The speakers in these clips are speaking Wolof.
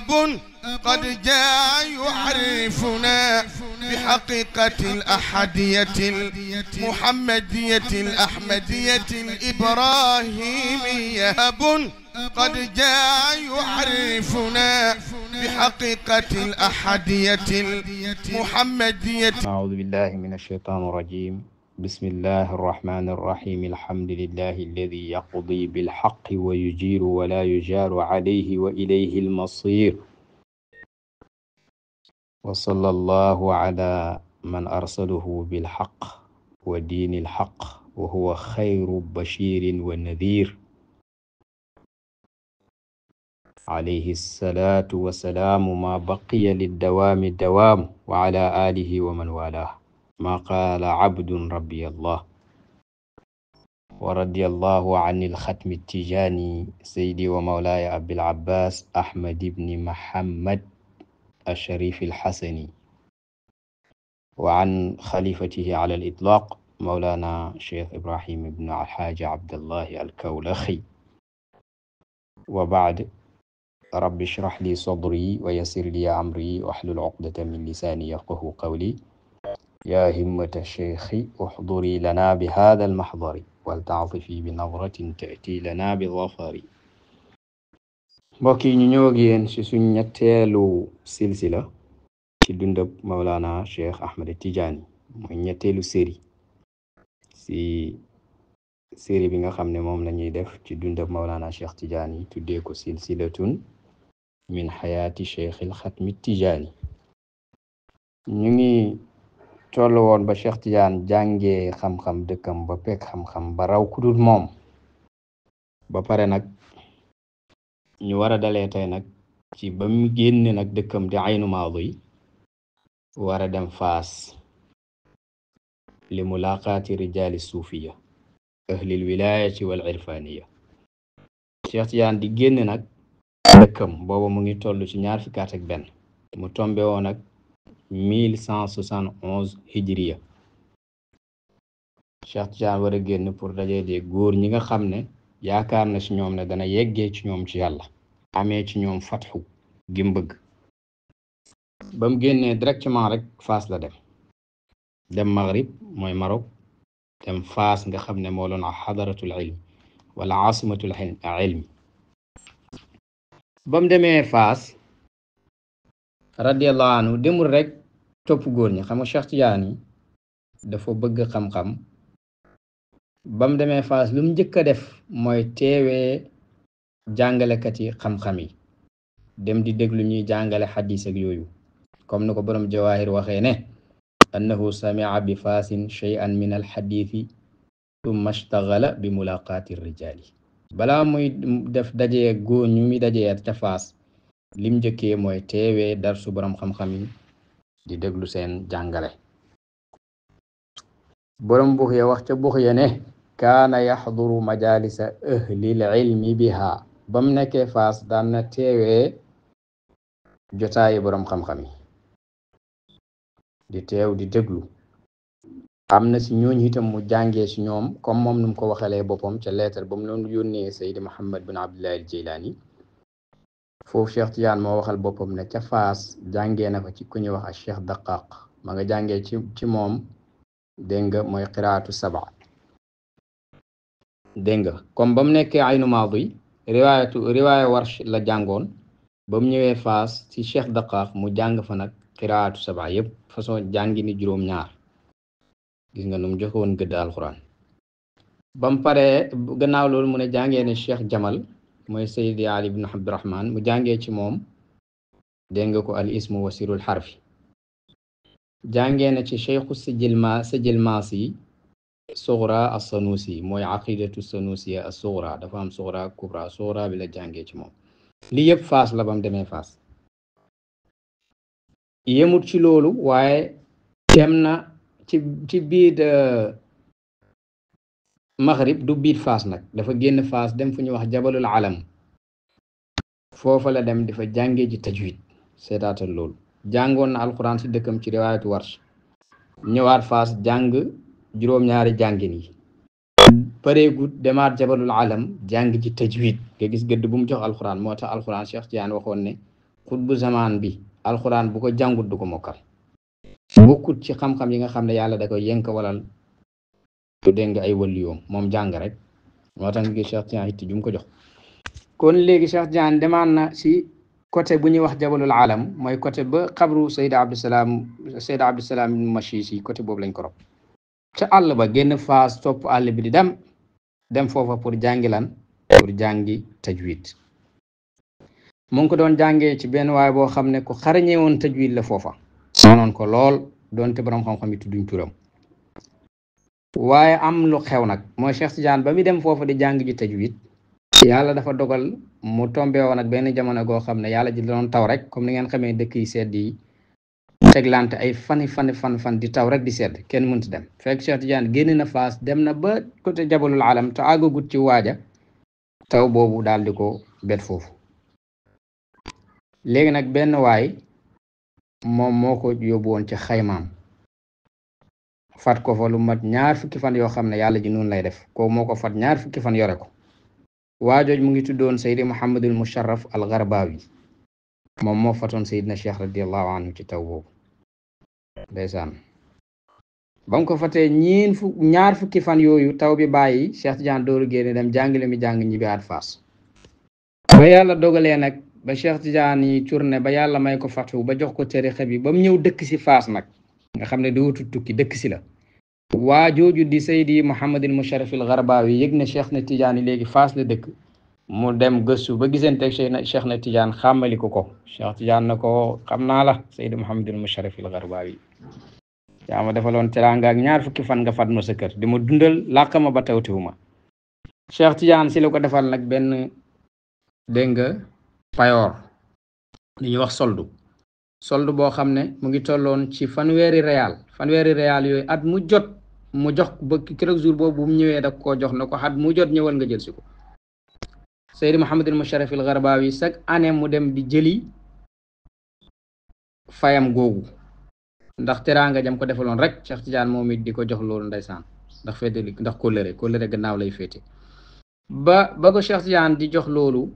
أب قد جاء يعرفنا بحقيقة الأحدية المحمدية الأحمدية الإبراهيمية. أب قد جاء يعرفنا بحقيقة الأحدية المحمدية. أعوذ بالله من الشيطان الرجيم. بسم الله الرحمن الرحيم. الحمد لله الذي يقضي بالحق ويجير ولا يجار عليه وإليه المصير. وصلى الله على من أرسله بالحق ودين الحق وهو خير بشير ونذير، عليه الصلاة والسلام ما بقي للدوام الدوام، وعلى آله ومن والاه. ما قال عبد ربي الله. ورضي الله عن الختم التجاني سيدي ومولاي أبي العباس أحمد بن محمد الشريف الحسني، وعن خليفته على الإطلاق مولانا شيخ إبراهيم بن الحاج عبد الله الكولخي. وبعد، رب اشرح لي صدري ويسر لي أمري واحلل عقدة من لساني يفقهوا قولي. يا همة الشيخ احضري لنا بهذا المحضر ولتعطفي بنظرة تأتي لنا بالظفر. mbokk yi ñu ñëw ak yéen ci suñ ñetteelu silsila ci dundab Mawlana Cheikh Ahmed Tidiane, mooy ñetteelu série bi nga xam ne moom la ñuy def ci dundab Mawlana Cheikh Tidiane, tuddee ko silsilatun min xayaati Cheikh il Xatmi Tidiane. ñu ngi toll woon ba Cheikh Tidiane jàngee xam-xam dëkkam ba pekk xam-xam ba raw kudul moom, ba pare nag ñu war a dalee tey nag ci ba mu génne nag dëkkam di Aynu Maadi, war a dem Faas li mulaqaati rijaali suufiya ahlil wilayati wal irfaniya. Cheikh Tidiane di génne nag dëkkam booba mu ngi toll ci 2 fukki at ak benn, mu tombe woon nag 1171 hijriya. Cheikh Tidiane war a génn pour dajee de góor ñi nga xam ne yaakaar na ci ñoom ne dana yeggee ci ñoom ci yàlla, amee ci ñoom fatxu gim bëgg. ba mu génnee directement rek Faas la dem Maghrib mooy Maroc, dem Faas nga xam ne moo doon xadaratul ilm wala asimatul ilm. ba mu demee Faas radiyallahu anhu, demul rek topp góor ñi. xam nga Cheikh Tidiane dafa bëgg xam-xam. ba mu demee Faas lu mu njëkk a def mooy teewee jàngalekat yi xam-xam yi, dem di déglu ñuy jàngale xadis ak yooyu, comme ni ko borom Jawaahir waxee ne annahu samia bi faasin shay'an min alxadithi thumma ishtaghala bi mulaqaati rijaali. balaa muy def dajee góor ñu muy dajee ca Faas, lim njëkkee mooy teewee darsu borom xam-xam yi, di déglu seen jàngale. borom Buxya wax ca Buxya ne kaana yaxduru majalisa ahlil ilmi biha. ba mu nekkee Faas daan na teewee jotaayi borom xam-xam yi, di teew di déglu. am na si ñooñu itam mu jàngee si ñoom, comme moom nu mu ko waxalee boppam ca lettre ba mu doon yónnee Seydi Muhammad bin Abdullah al Jilani. foofu Cheikh Tidiane moo waxal boppam ne ca Faas jàngee na fa ci ku ñuy wax ak Cheikh Daqaq. ma nga jàngee ci moom, dégg nga, mooy qiraatu saba. dégg nga, comme ba mu nekkee Aynu Maadi riwaaya Warsh la jàngoon. ba mu ñëwee Faas ci Cheikh Daqaq mu jàng fa nag qiraatu saba yëpp, façon jàngi ni juróom-ñaar. gis nga nu mu joxe woon gëdd alquran. ba mu paree gannaaw loolu mu ne jàngee ne Cheikh Jamal mooy Seydi Ali ibn Abdurahman, mu jàngee ci moom, dégg nga ko al ismu wa sirul xarfi. jàngee na ci cheikhu sijil maasi sugra as sanusi, mooy aqidatu sanusiya as sugra. dafa am sugra kubra, sugra bi la jàngee ci moom. lii yëpp Faas la. ba mu demee Faas yemut ci loolu, waaye dem na ci biir Maghrib, du biir Faas nag, dafa génn Faas dem fu ñuy wax jabalul alam. foofa la dem dafa jàngee ji tajwid. seetaatal loolu. jàngoon na alquran si dëkkam ci riwaayatu Warsh, ñëwaat Faas jàng juróom-ñaari jàngin yi, pareegut demaat jabalul alam jàng ji tajwid. nga gis gëdd bu mu jox alquran. moo tax alquran Cheikh Tidiane waxoon ne xutbu zamaan bi alxuraan bu ko jàngut du ko mokkal bokkut ci xam-xam yi nga xam ne yàlla da koy yënk walal du dégg nga ay waliyoom moom jàng rek moo tax nga gis Cheikh Tidiane itti jum ko jox kon léegi Cheikh Tidiane demaan na si côté bu ñuy wax jabalul alam mooy côté ba xabru Seyda Abdusalaam Machisi côté boobu lañ ko rob ca àll ba génn Faas topp àll bi di dem foofa pour jàngi lan pour jàngi tajwid mu ngi ko doon jàngee ci benn waay boo xam ne ku xarañee woon tajwid la foofa moonoon ko lool doonte borom xam-xam yi tudduñ turam waaye am lu xew nag mooy Cheikh Tidiane ba mi dem foofa di jàng ji tajwid yàlla dafa dogal mu tombé woon ak benn jamono goo xam ne yàlla ji doon taw rek comme ni ngeen xamee dëkk yi sedd yi teglante ay fan di taw rek di sedd kenn mënut dem fekk Cheikh Tidiane génn na Faas dem na ba côté jabalul alam te àggagut ci waaja taw boobu daal di ko bet foofu léegi nag benn waay moom moo ko yóbbu woon ci xaymaam fat ko fa lu mat 2 fukki fan yoo xam ne yàlla ji noonu lay def ko moo ko fat 2 fukki fan yore ko waajooj mu ngi tuddoon Seydi Muhammadul Musharraf al Garbawi moom moo fatoon Seydina Cheikh radiallahu anhu ci taw boobu ndeysaan ba mu ko fatee 2 fukki fan yooyu taw bi bàyyi Cheikh Tidiane dooru génne dem jàngile mi jàng ñibbi at Faas ba yàlla dogalee nag ba Cheikh Tidiane yi tourné ba yàlla may ko fatu ba jox ko tarixa bi ba mu ñëw dëkk si Faas nag nga xam ne dootu tukki dëkk si la waa jooju di Seydi Muhammadul Musharraf al Garbawi yëg na Cheikh na Tidiane léegi Faas la dëkk mu dem gëstu ba gisanteeg Cheikh na Tidiane xàmmali ko Cheikh Tidiane na ko xam naa la Seydi Muhammadul Musharraf al Garbawi yaa ma defaloon teraanga ak 2 fukki fan nga fat ma sa kër di ma dundal làq ma ba tawtiwu ma Cheikh Tidiane si la ko defal nag benn dégg nga payoor li ñuy wax soldu boo xam ne mu ngi tolloon ci fanweeri réal yooyu at mu jot mu jox ba keroog jour boobu bu mu ñëwee da koo jox na ko at mu jot ñëwal nga jël si ko Seydi Muhammadul Musharraf al Garbawi chaque année mu dem di jëli fayam googu ndax teraanga jam ko defaloon rek Cheikh Tidiane moom it di ko jox loolu ndeysaan ndax féete ndax kóllëre gannaaw lay féete ba ko Cheikh Tidiane di jox loolu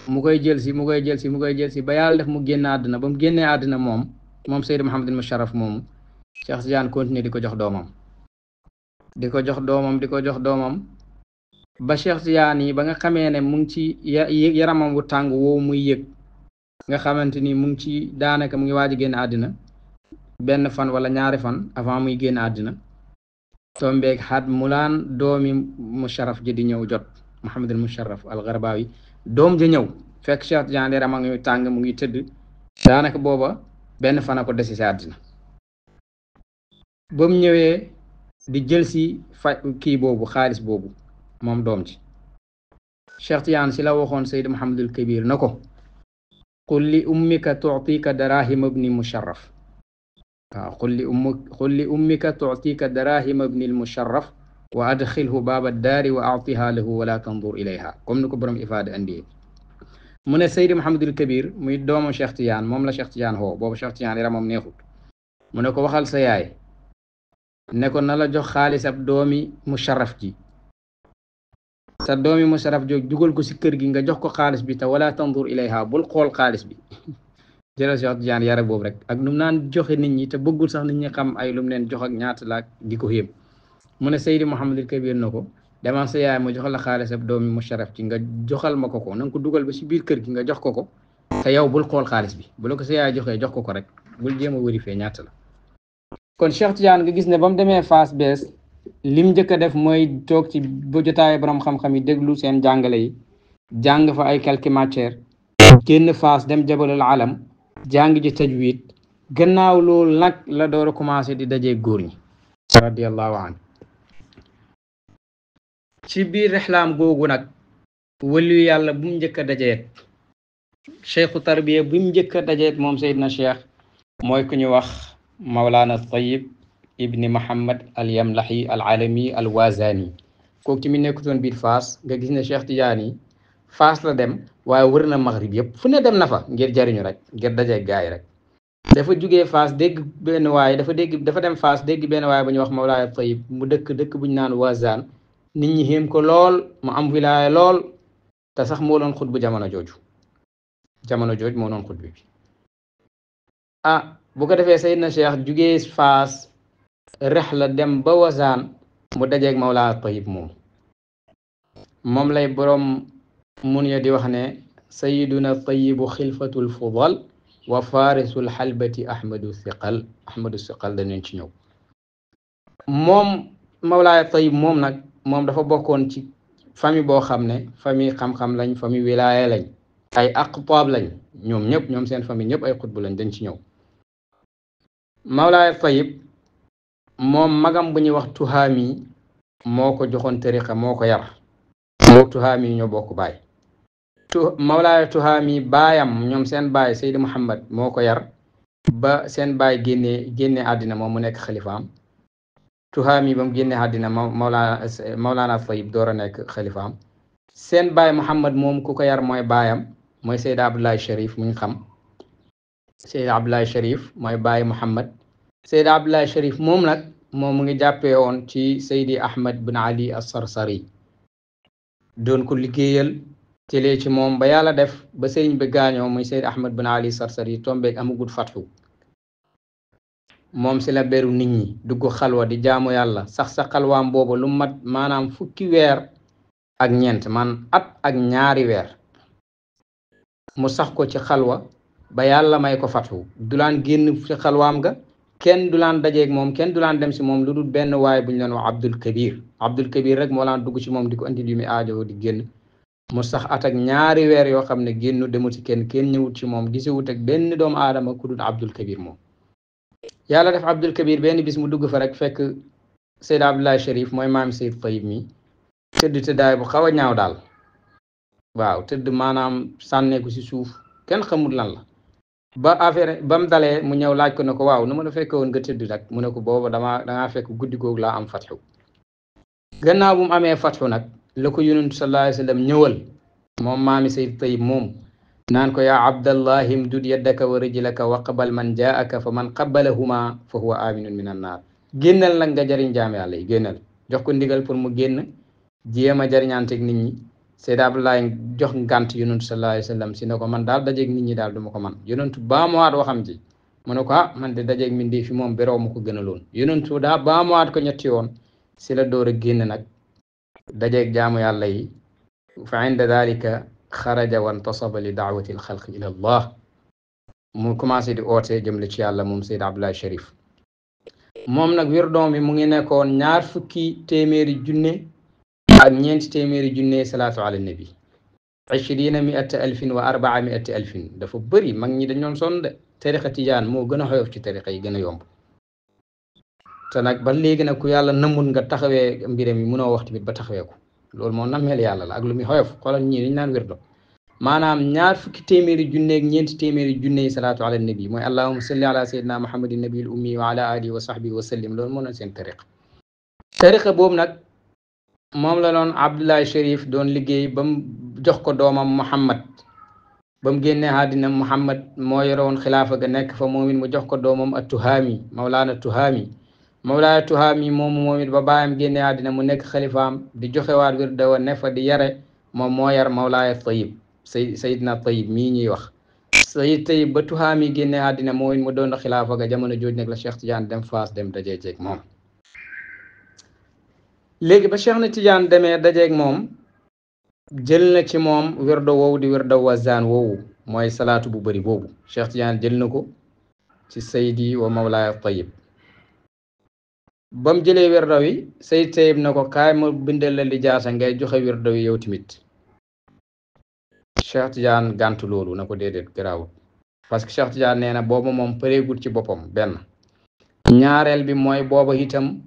mu koy jël si ba yàlla def mu génn àdduna ba mu génnee àdduna moom Seydi Muhammadul Musharraf moomu Cheikh Tidiane continuer di ko jox doomam ba Cheikh Tidiane yi ba nga xamee ne mu ngi ci yaramam wu tàng woowu muy yëg nga xamante ni mu ngi ci daanaka mu ngi waaj a génn àddina 1 fan wala 2 fan avant muy génn àddina tombeeg xat mulaan doomi Musharraf ji di ñëw jot Muhammadul Musharraf al Garbawi doom ja ñëw fekk Cheikh Tidiane yaramam ngi tàng mu ngi tëdd daanaka booba 1 fan a ko desi si àddina ba mu ñëwee di jël si kii boobu xaalis boobu moom doom ci Cheikh Tidiane si la waxoon Seydi Muhammadul Kabir na ko qul li ummika tu'tika darahima ibni Musharraf waaw qul li ummika tu'tika darahima ibni Musharraf wa adxilhu baaba daari wa a'tiha lahu wala tandur ilayha comme ni ko borom ifaada andi mu ne Seydi Muhammadul Kabir muy doomu Cheikh Tidiane moom la Cheikh Tidiane xoo boobu Cheikh Tidiane yaramam neexut mu ne ko waxal sa yaay ne ko na la jox xaalis ab doomi Musharraf ji te doomi Musharraf jóg jugal ko si kër gi nga jox ko xaalis bi te wala tandur ilayha bul xool xaalis bi jëlal Cheikh Tidiane yara boobu rek ak nu mu naan joxe nit ñi te bëggul sax nit ñi xam ay lu mu leen jox ak ñaata laak di ko yéem mu ne Seydi Muhammadul Kabir na ko demal sa yaay ma joxal la xaalis ab doomi Musharraf ci nga joxal ma ko na nga ko dugal ba si biir kër gi nga jox ko te yow bul xool xaalis bi bu la ko sa yaay joxee jox ko rek bul jéem a vérifier ñaata la kon Cheikh Tidiane nga gis ne ba mu demee Faas bees lim njëkk a def mooy toog ci ba jotaay borom xam-xam yi déglu seen jàngale yi jàng fa ay quelques matières génn Faas dem jabalul alam jàng ji tajwid gannaaw loolu nag la door a commencé di dajee góor ñi radiyallahu anhu ci biir rexlaam googu nag waliyu yàlla bu mu njëkk a dajeet cheikhu tarbiya bu mu njëkk a dajeet moom Seydina Cheikh mooy ku ñu wax Mawlana Tayyib ibni Muhammad al Yamlahi al Alami al Wazani kooku ci mi nekkutoon biir Faas nga gis ne Cheikh Tidiane yi Faas la dem waaye wër na Maghrib yëpp fu ne dem na fa ngir jariñu rek ngir dajeeg gaay yi rek dafa jugee Faas dégg benn waaye dafa dem Faas dégg benn waaye bu ñuy wax Mawlana Tayyib mu dëkk bu ñu naan Wazan nit ñi xéem ko lool mu am wilaaya lool te sax moo doon xutbu jamono jooju moo doon xutbu bi bu ko defee Seydina Cheikh jugee Faas rihla dem ba Wasaan mu dajeeg Mawlana Tayyib moom lay boroom mun ya di wax ne sayiduna Tayyibu xilfatul fudal wa farisul xalbati ahmadu siqal danañ ci ñëw. moom Mawlana Tayyib moom nag moom dafa bokkoon ci famille boo xam ne famille xam-xam lañ, famille wilaaya lañ, ay aqtaab lañ, ñoom seen famille ñëpp ay xutbu lañ, dañ ci ñëw. Mawlana Tayyib moom magam bu ñuy wax Tuhaami moo ko joxoon tariqa, moo ko yar, moo Tuhaami ñoo bokk baay. Mawlana Tuhaami baayam ñoom seen baay Seydi Muhammad moo ko yar ba seen baay génne àddina moom mu nekk xalifaam. Tuhaami ba mu génne àddina Mawlana Tayyib door a nekk xalifaam. seen baay Muhammad moom ku ko yar mooy baayam, mooy Seydi Abdoulaye Cherif muñ xam. Seydi Abdoulaye Cherif mooy baay Muhammad. Seydi Abdoulaye Cherif moom nag moom mu ngi jàppee woon ci Seydi Ahmad bin Ali as-Sarsari, doon ko liggéeyal jëlee ci moom ba yàlla def ba sëriñ bi gaañoo muy Seydi Ahmad bin Ali Sarsari tombeeg amagut fatxu. moom si la beru nit ñi dugg xalwa di jaamu yàlla, sax sa xalwaam boobu lu mat maanaam fukki weer ak ñeent, man at ak ñaari weer mu sax ko ci xalwa ba yàlla may ko fatxu. du laan génn ci xalwaam ga, kenn du laan dajeeg moom, kenn du laan dem si moom lu dul benn waay bu ñu leen wax Abdul Kabir rek moo laan dugg ci moom di ko andi li muy aajo di génn. mu sax at ak ñaari weer yoo xam ne génnu demul ci kenn ñëwut ci moom, gisewut ak benn doomu aadama ku dul Abdul Kabir moom. yàlla def Abdul Kabir benn bis mu dugg fa rek fekk Seydi Abdoulaye Cherif mooy maam Seydi Tayyib mi tëdd tëddaay bu xaw a ñaaw daal, waaw tëdd maanaam sànneeku si suuf kenn xamul lan la. ba affaire ba mu dalee mu ñëw laaj ko ne ko waaw nu ma la fekke woon nga tëdd rek, mu ne ko booba dangaa fekk guddi googu laa am fatxu. gannaaw bu mu amee fatxu nag la ko yonent sallallahu alayhi wa sallam ñëwal moom maami Seydi Tayyib moom naan ko yaa abdallahi imdud yaddaka wa rijlaka waqbal man jaaka fa man qabbalahuma fa huwa aminun min an naar. génnal nag nga jariñ jaam yàlla yi, génnal, jox ko ndigal pour mu génn jéem a jariñanteeg nit ñi. Seydi Abdoulaye jox ngant yonent sallallahu alayhi wa sallam si ne ko man daal dajeeg nit ñi daal duma ko man. yonentu baamuwaat waxam ji mu ne ko man de dajeeg mindee fi moom beroo ma ko gënaloon. yonentu daa baamuwaat ko ñetti yoon si la door a génn nag dajeeg jaamu yàlla yi. fa inda dalika xaraja wa intasaba li daawati alxalqi ila allah, mu commencé di oote jëmle ci yàlla moom Seydi Abdoulaye Cherif. moom nag wirdoom bi mu ngi nekkoon 20 téeméeri junne ak 4 téeméeri junne salaatu ala nabi 20,000 wa 400,000. dafa bëri, mag ñi dañoon sonn de. tariqa tijaan moo gën a xoyof ci tariqa yi, gën a yomb. te nag ba léegi nag ku yàlla namul nga taxawee mbiram yi mënoo wax tamit ba taxawee ko, loolu moo nammeel yàlla la ak lu muy xoyof. xoolal ñii dañ naan wirdo maanaam 20 téeméeri junne ak 4 téeméeri junne salaatu ala nabi mooy allahumma salli ala sayyidina muhammadin nabiyil ummi wa ala alihi wa sahbihi wa sallim. loolu moo doon seen tariqa boobu nag moom la doon Abdoulaye Cherif doon liggéey ba mu jox ko doomam Muhammad. ba mu génnee àddina Muhammad moo yore woon xilaafa ga nekk fa, moom it mu jox ko doomam at-Tuhaami, Mawlaana Tuhaami. Mawlaana Tuhaami moom it ba baayam génnee àddina mu nekk xalifaam di joxewaat wirda wa ne fa di yare. moom moo yar Mawlaaya Tayyib, Seydina Tayyib mii ñuy wax. Seydina Tayyib ba Tuhaami génnee àddina moom it mu doon xilaafa ga, jamono jooj nag la Cheikh Tidiane dem Faas dem dajee jeeg moom. léegi ba Cheikh na Tidiane demee dajeeg moom jël na ci moom wirdo woowu di wirdo wazaan woowu mooy salaatu bu bëri boobu. Cheikh Tidiane jël na ko ci Seydi wa Mawlaaya Tayyib. ba mu jëlee wirdo wi Seydi Tayyib na ko kaay ma bindal la lijaasa ngay joxe wirdo wi yow tamit. Cheikh Tidiane gàntu loolu na ko déedéet garaawul, parce que Cheikh Tidiane nee na booba moom pareegul ci boppam benn. ñaareel bi mooy booba itam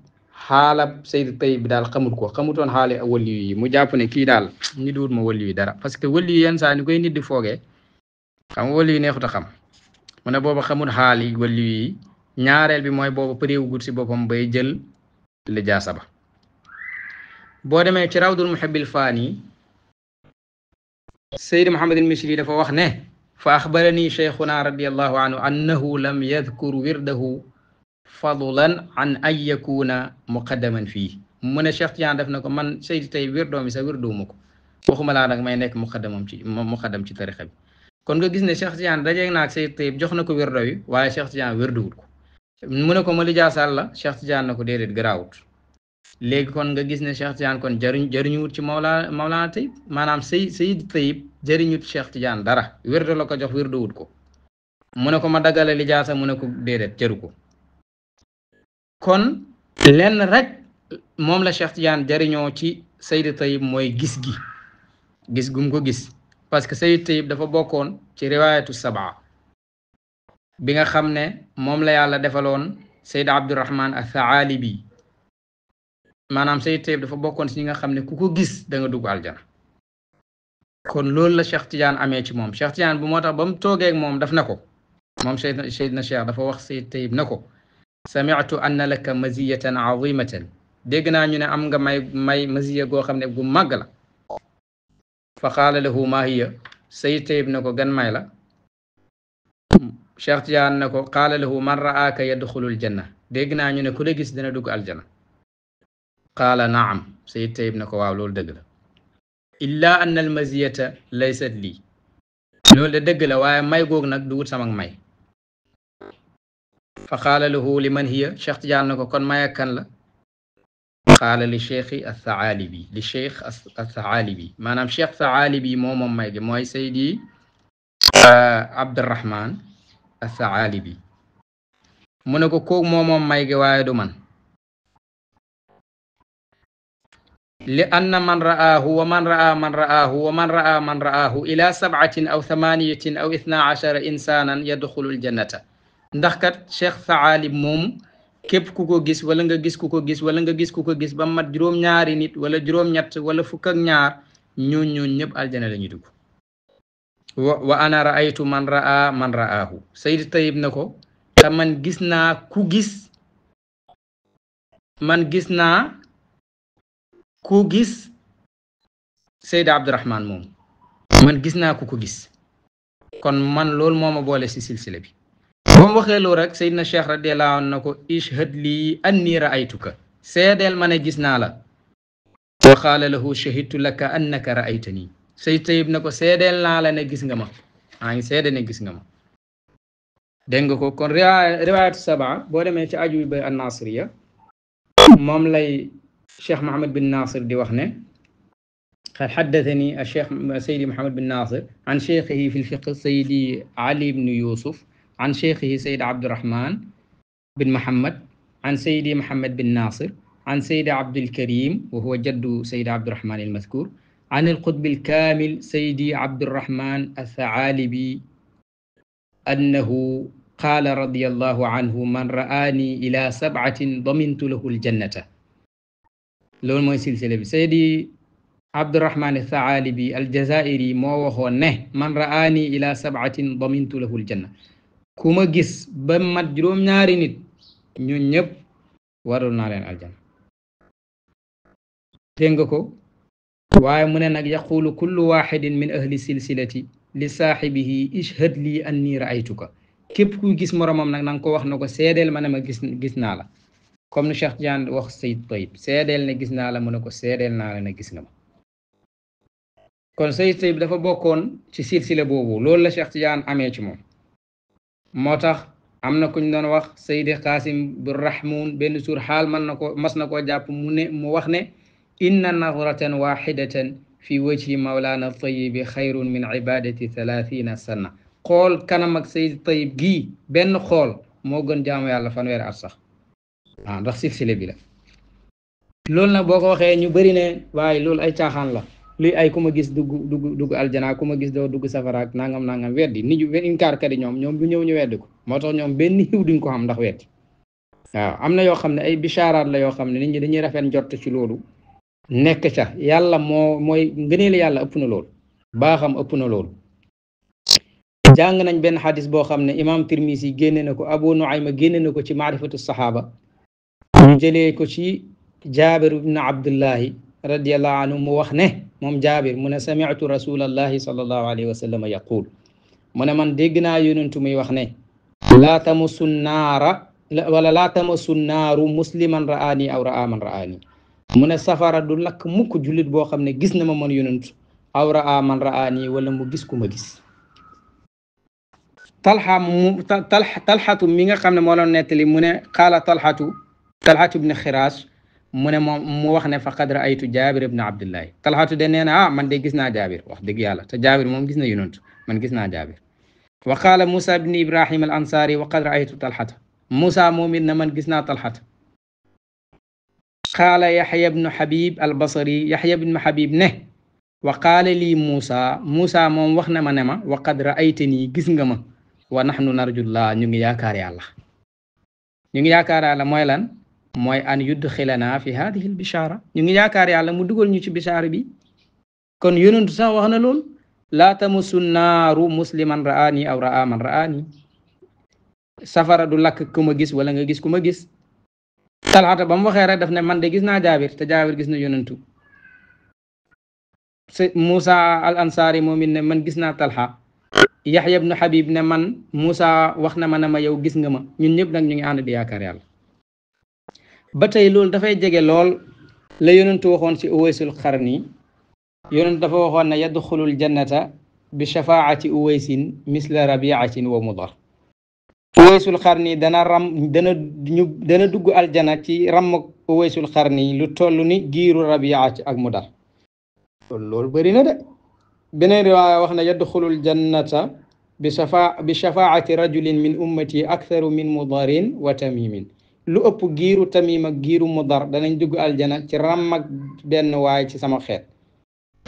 xaalab Seydi Tayyib bi daal xamutoon xaali waliyu yi. mu jàpp ne kii daal nit wut ma waliyu yi dara, parce que waliyu yenn saa ni koy nit di foogee xam nga waliyu neexut a xam. mu ne booba xamul xaali waliyu yi. ñaareel bi mooy booba pareegul si boppam bay jël lijaasa ba. boo demee ci rawdul muhibbil faani Seydi Muhammad al-Misri dafa wax ne fa axbarani cheikhuna radiallahu anhu annahu lam yadkur wirdahu fadlan an an yakuna muqaddaman fii. mu ne Cheikh Tidiane def na ko man Seydi Tayyib wirdoom bi sax wirdoowuma ko, waxuma laa nag may nekk muqaddam ci tariqa bi. kon nga gis ne Cheikh Tidiane dajeeg naag Sayyid Tayyib jox na ko wérdo wi waaye Cheikh Tidiane wérduwut ko mu ne ko ma lijaasal la Cheikh Tidiane na ko déedéet garaawut léegi kon nga gis ne Cheikh Tidiane kon jëriñuwut ci Mawlana Tayyib maanaam Sayyid Tayyib jëriñut Cheikh Tidiane dara wérdo la ko jox wérduwut ko mu ne ko ma daggale lijaasa mu ne ko déedéet jëru ko kon lenn rek moom la Cheikh Tidiane jëriñoo ci Sayyid Tayyib mooy gis gum ko gis parce que Sayyid Tayyib dafa bokkoon ci riwaayatu sab'a bi nga xam ne moom la yàlla defaloon Sayyid Abdurrahman al-Tha'alibi maanaam Sayyid Tayyib dafa bokkoon ci ñi nga xam ne ku ko gis da nga dugg aljana kon loolu la Cheikh Tidiane amee ci moom Cheikh Tidiane bu moo tax ba mu toogee ak moom daf na ko moom Seydina Cheikh dafa wax Sayyid Tayyib na ko sami'tu anna laka maziyatan azimatan dégg naa ñu ne am nga may maziya goo xam ne gu màgg la fa qaala lahu maa hiya Sayyid Tayyib na ko gan may la Cheikh Tidiane na ko qaala lahu man ra'aaka yadxulul janna dégg naa ñu ne ku la gis dina dugg aljana qaala naam Sayyid Tayyib na ko waaw loolu dëgg la illa anna al maziyata laysat lii loolu de dëgg la waaye may goog nag du wut sama may fa qaala lahu liman hiya Cheikh Tidiane na ko kon may ak kan la qaala li cheikhi al-Tha'alibi li cheikh al-Tha'alibi maanaam cheikh Tha'alibi moom may gi mooy Seydi Abdurrahman al-Tha'alibi mu ne ko kooku moom may gi waaye du man li anna man ra'aahu wa man ra'a man ra'aahu wa man ra'a man ra'aahu ila 7 aw 8 aw 12 insanan yadxulul jannata ndax kat cheikh Tha'alib moom képp ku ko gis wala nga gis ku ko gis wala nga gis ku ko gis ba mat juróom-ñaari nit wala juróom-ñett wala fukk ak ñaar ñooñu ñëpp aljana la ñu dugg wa ana ra'aytu man ra'a man ra'aahu Sayyid Tayyib na ko te man gis naa ku gis Sayyid Abdurrahman moom man gis naa ku ko gis kon man loolu moo ma boole si silsila bi ba mu waxee loolu rek Seydina Cheikh radiyallahu anhu na ko ishhad lii anni ra'aytuka seedeel ma ne gis naa la wa qaala lahu shahidtu laka annaka ra'aytani Sayyid Tayyib na ko seedeel naa la ne gis nga ma maa ngi seede ne gis nga ma dégg nga ko kon riwaayatu sab'a boo demee ci aju ba an-Nasiriya moom lay Cheikh Mohammed bin Nasir di wax ne حدثني الشيخ سيدي محمد بن ناصر عن شيخه في الفقه سيدي علي بن يوسف عن شيخه سيد عبد الرحمن بن محمد عن سيدي محمد بن ناصر عن سيد عبد الكريم وهو جد سيد عبد الرحمن المذكور عن القطب الكامل سيدي عبد الرحمن الثعالبي أنه قال رضي الله عنه من رآني إلى 7 ضمنت له الجنة لول موي سلسلة سيدي عبد الرحمن الثعالبي الجزائري مو waxoon ne man ra'ani ila 7 damintu lahu aljanna kuma gis ba mat juróom-ñaari nit ñun ñëpp warul naa leen aljanna dégg nga ko waaye mu ne nag yaqulu kullu wahidin min ahli silsilati li saahibihi ishhad li anni ra'aytuka képp kuy gis moromam nag nanga ko wax na ko seedeel ma ne ma gis naa la comme ni Cheikh Tidiane wax Sayyid Tayyib seedeel ne gis naa la mu ne ko seedeel naa la ne gis nga ma kon Sayyid Tayyib dafa bokkoon ci silsila boobu loolu la Cheikh Tidiane amee ci moom moo tax am na kuñ doon wax Seydi Qasim bir Rahmun benn suur xaal mas na koo jàpp mu wax ne inna nadratan wahidatan fi wajhi mawlana Tayyib xayrun min ibadati 30 sana xool kanam ak Sayyid Tayyib gii benn xool moo gën jaamu yàlla fanweeri at sax waaw ndax silsila bi la loolu nag boo ko waxee ñu bëri ne waaye loolu ay caaxaan la luy ay ku ma gis dugg aljana ku ma gis doo dugg safara ak nangam weddi nit ñu inkaar kat yi ñoom bu ñëw ñu weddi ko moo tax ñoom benn xiw duñ ko xam ndax weddi waaw am na yoo xam ne ay bicharaat la yoo xam ne nit ñi dañuy rafet njort ci loolu nekk ca yàlla mooy ngëneel yàlla ëpp na loolu baaxam ëpp na loolu jàng nañ benn xadis boo xam ne imam Tirmisi génne na ko Abu Nuayma génne na ko ci maarifatu saxaaba ñu jëlee ko ci Jaabir ibn Abdullahi radiyallahu anhu mu wax ne moom Jaabir mu ne sami'tu rasulallahi sallallahu alayhi wa sallam yaqul mu ne man dégg naa yonentu muy wax ne laa tamassu naara wala laa tamassu naaru musliman ra'aani aw ra'a man ra'aani mu ne safara du lakk mukk jullit boo xam ne gis na ma man yonentu aw ra'a man ra'aani wala mu gis ku ma gis talxatu mi nga xam ne moo doon nettali mu ne qaala talxatu ibn xiraas mu ne moom mu wax ne faqad raaytu jaabir ibn abdullahi talxatu de nee na man de gis naa jaabir wax dëgg yàlla te jaabir moom gis na yonent man gis naa jaabir wa qaala Moussa ibn Ibrahim al ansari wa qad raaytu talxata Moussa moom it na man gis naa talxata qaala Yaxya ibn Habib al basri Yaxya ibn Habib ne wa qaala lii Moussa moom wax na ma ne ma wa qad raaytanii gis nga ma wa nahnu narjullah ñu ngi yaakaar yàlla mooy lan mooy an yudxilana fi hadihi al bishara ñu ngi yaakaar yàlla mu dugal ñu ci bishaara bi kon yonentu sax wax na lool laa tamusu naaru musliman ra'ani aw ra'a man ra'ani safara du lakk ku ma gis wala nga gis ku ma gis talxata ba mu waxee rek daf ne man de gis naa jaabir te jaabir gis na yonentu Moussa al ansari moom it ne man gis naa talxa Yaxya ibnu Habib ne man Moussa wax na ma ne ma yow gis nga ma ñun ñëpp nag ñu ngi ànd di yaakaar yàlla ba tey loolu dafay jege lool la yonentu waxoon ci Uwaysul Qarni yonentu dafa waxoon ne yadxulul jannata bi shafaati Uwaysin misla rabiatin wa mudar Uwaysul Qarni dana dugg aljana ci ram Uwaysul Qarni lu toll ni giiru rabiat ak mudar loolu bëri na de beneen riwaaya wax na yadxulul jannata bi shafaati rajulin min ummati aktharu min mudarin wa tamimin lu ëpp giiru tamim ak giiru mudar danañ dugg aljana ci ram ak benn waay ci sama xeet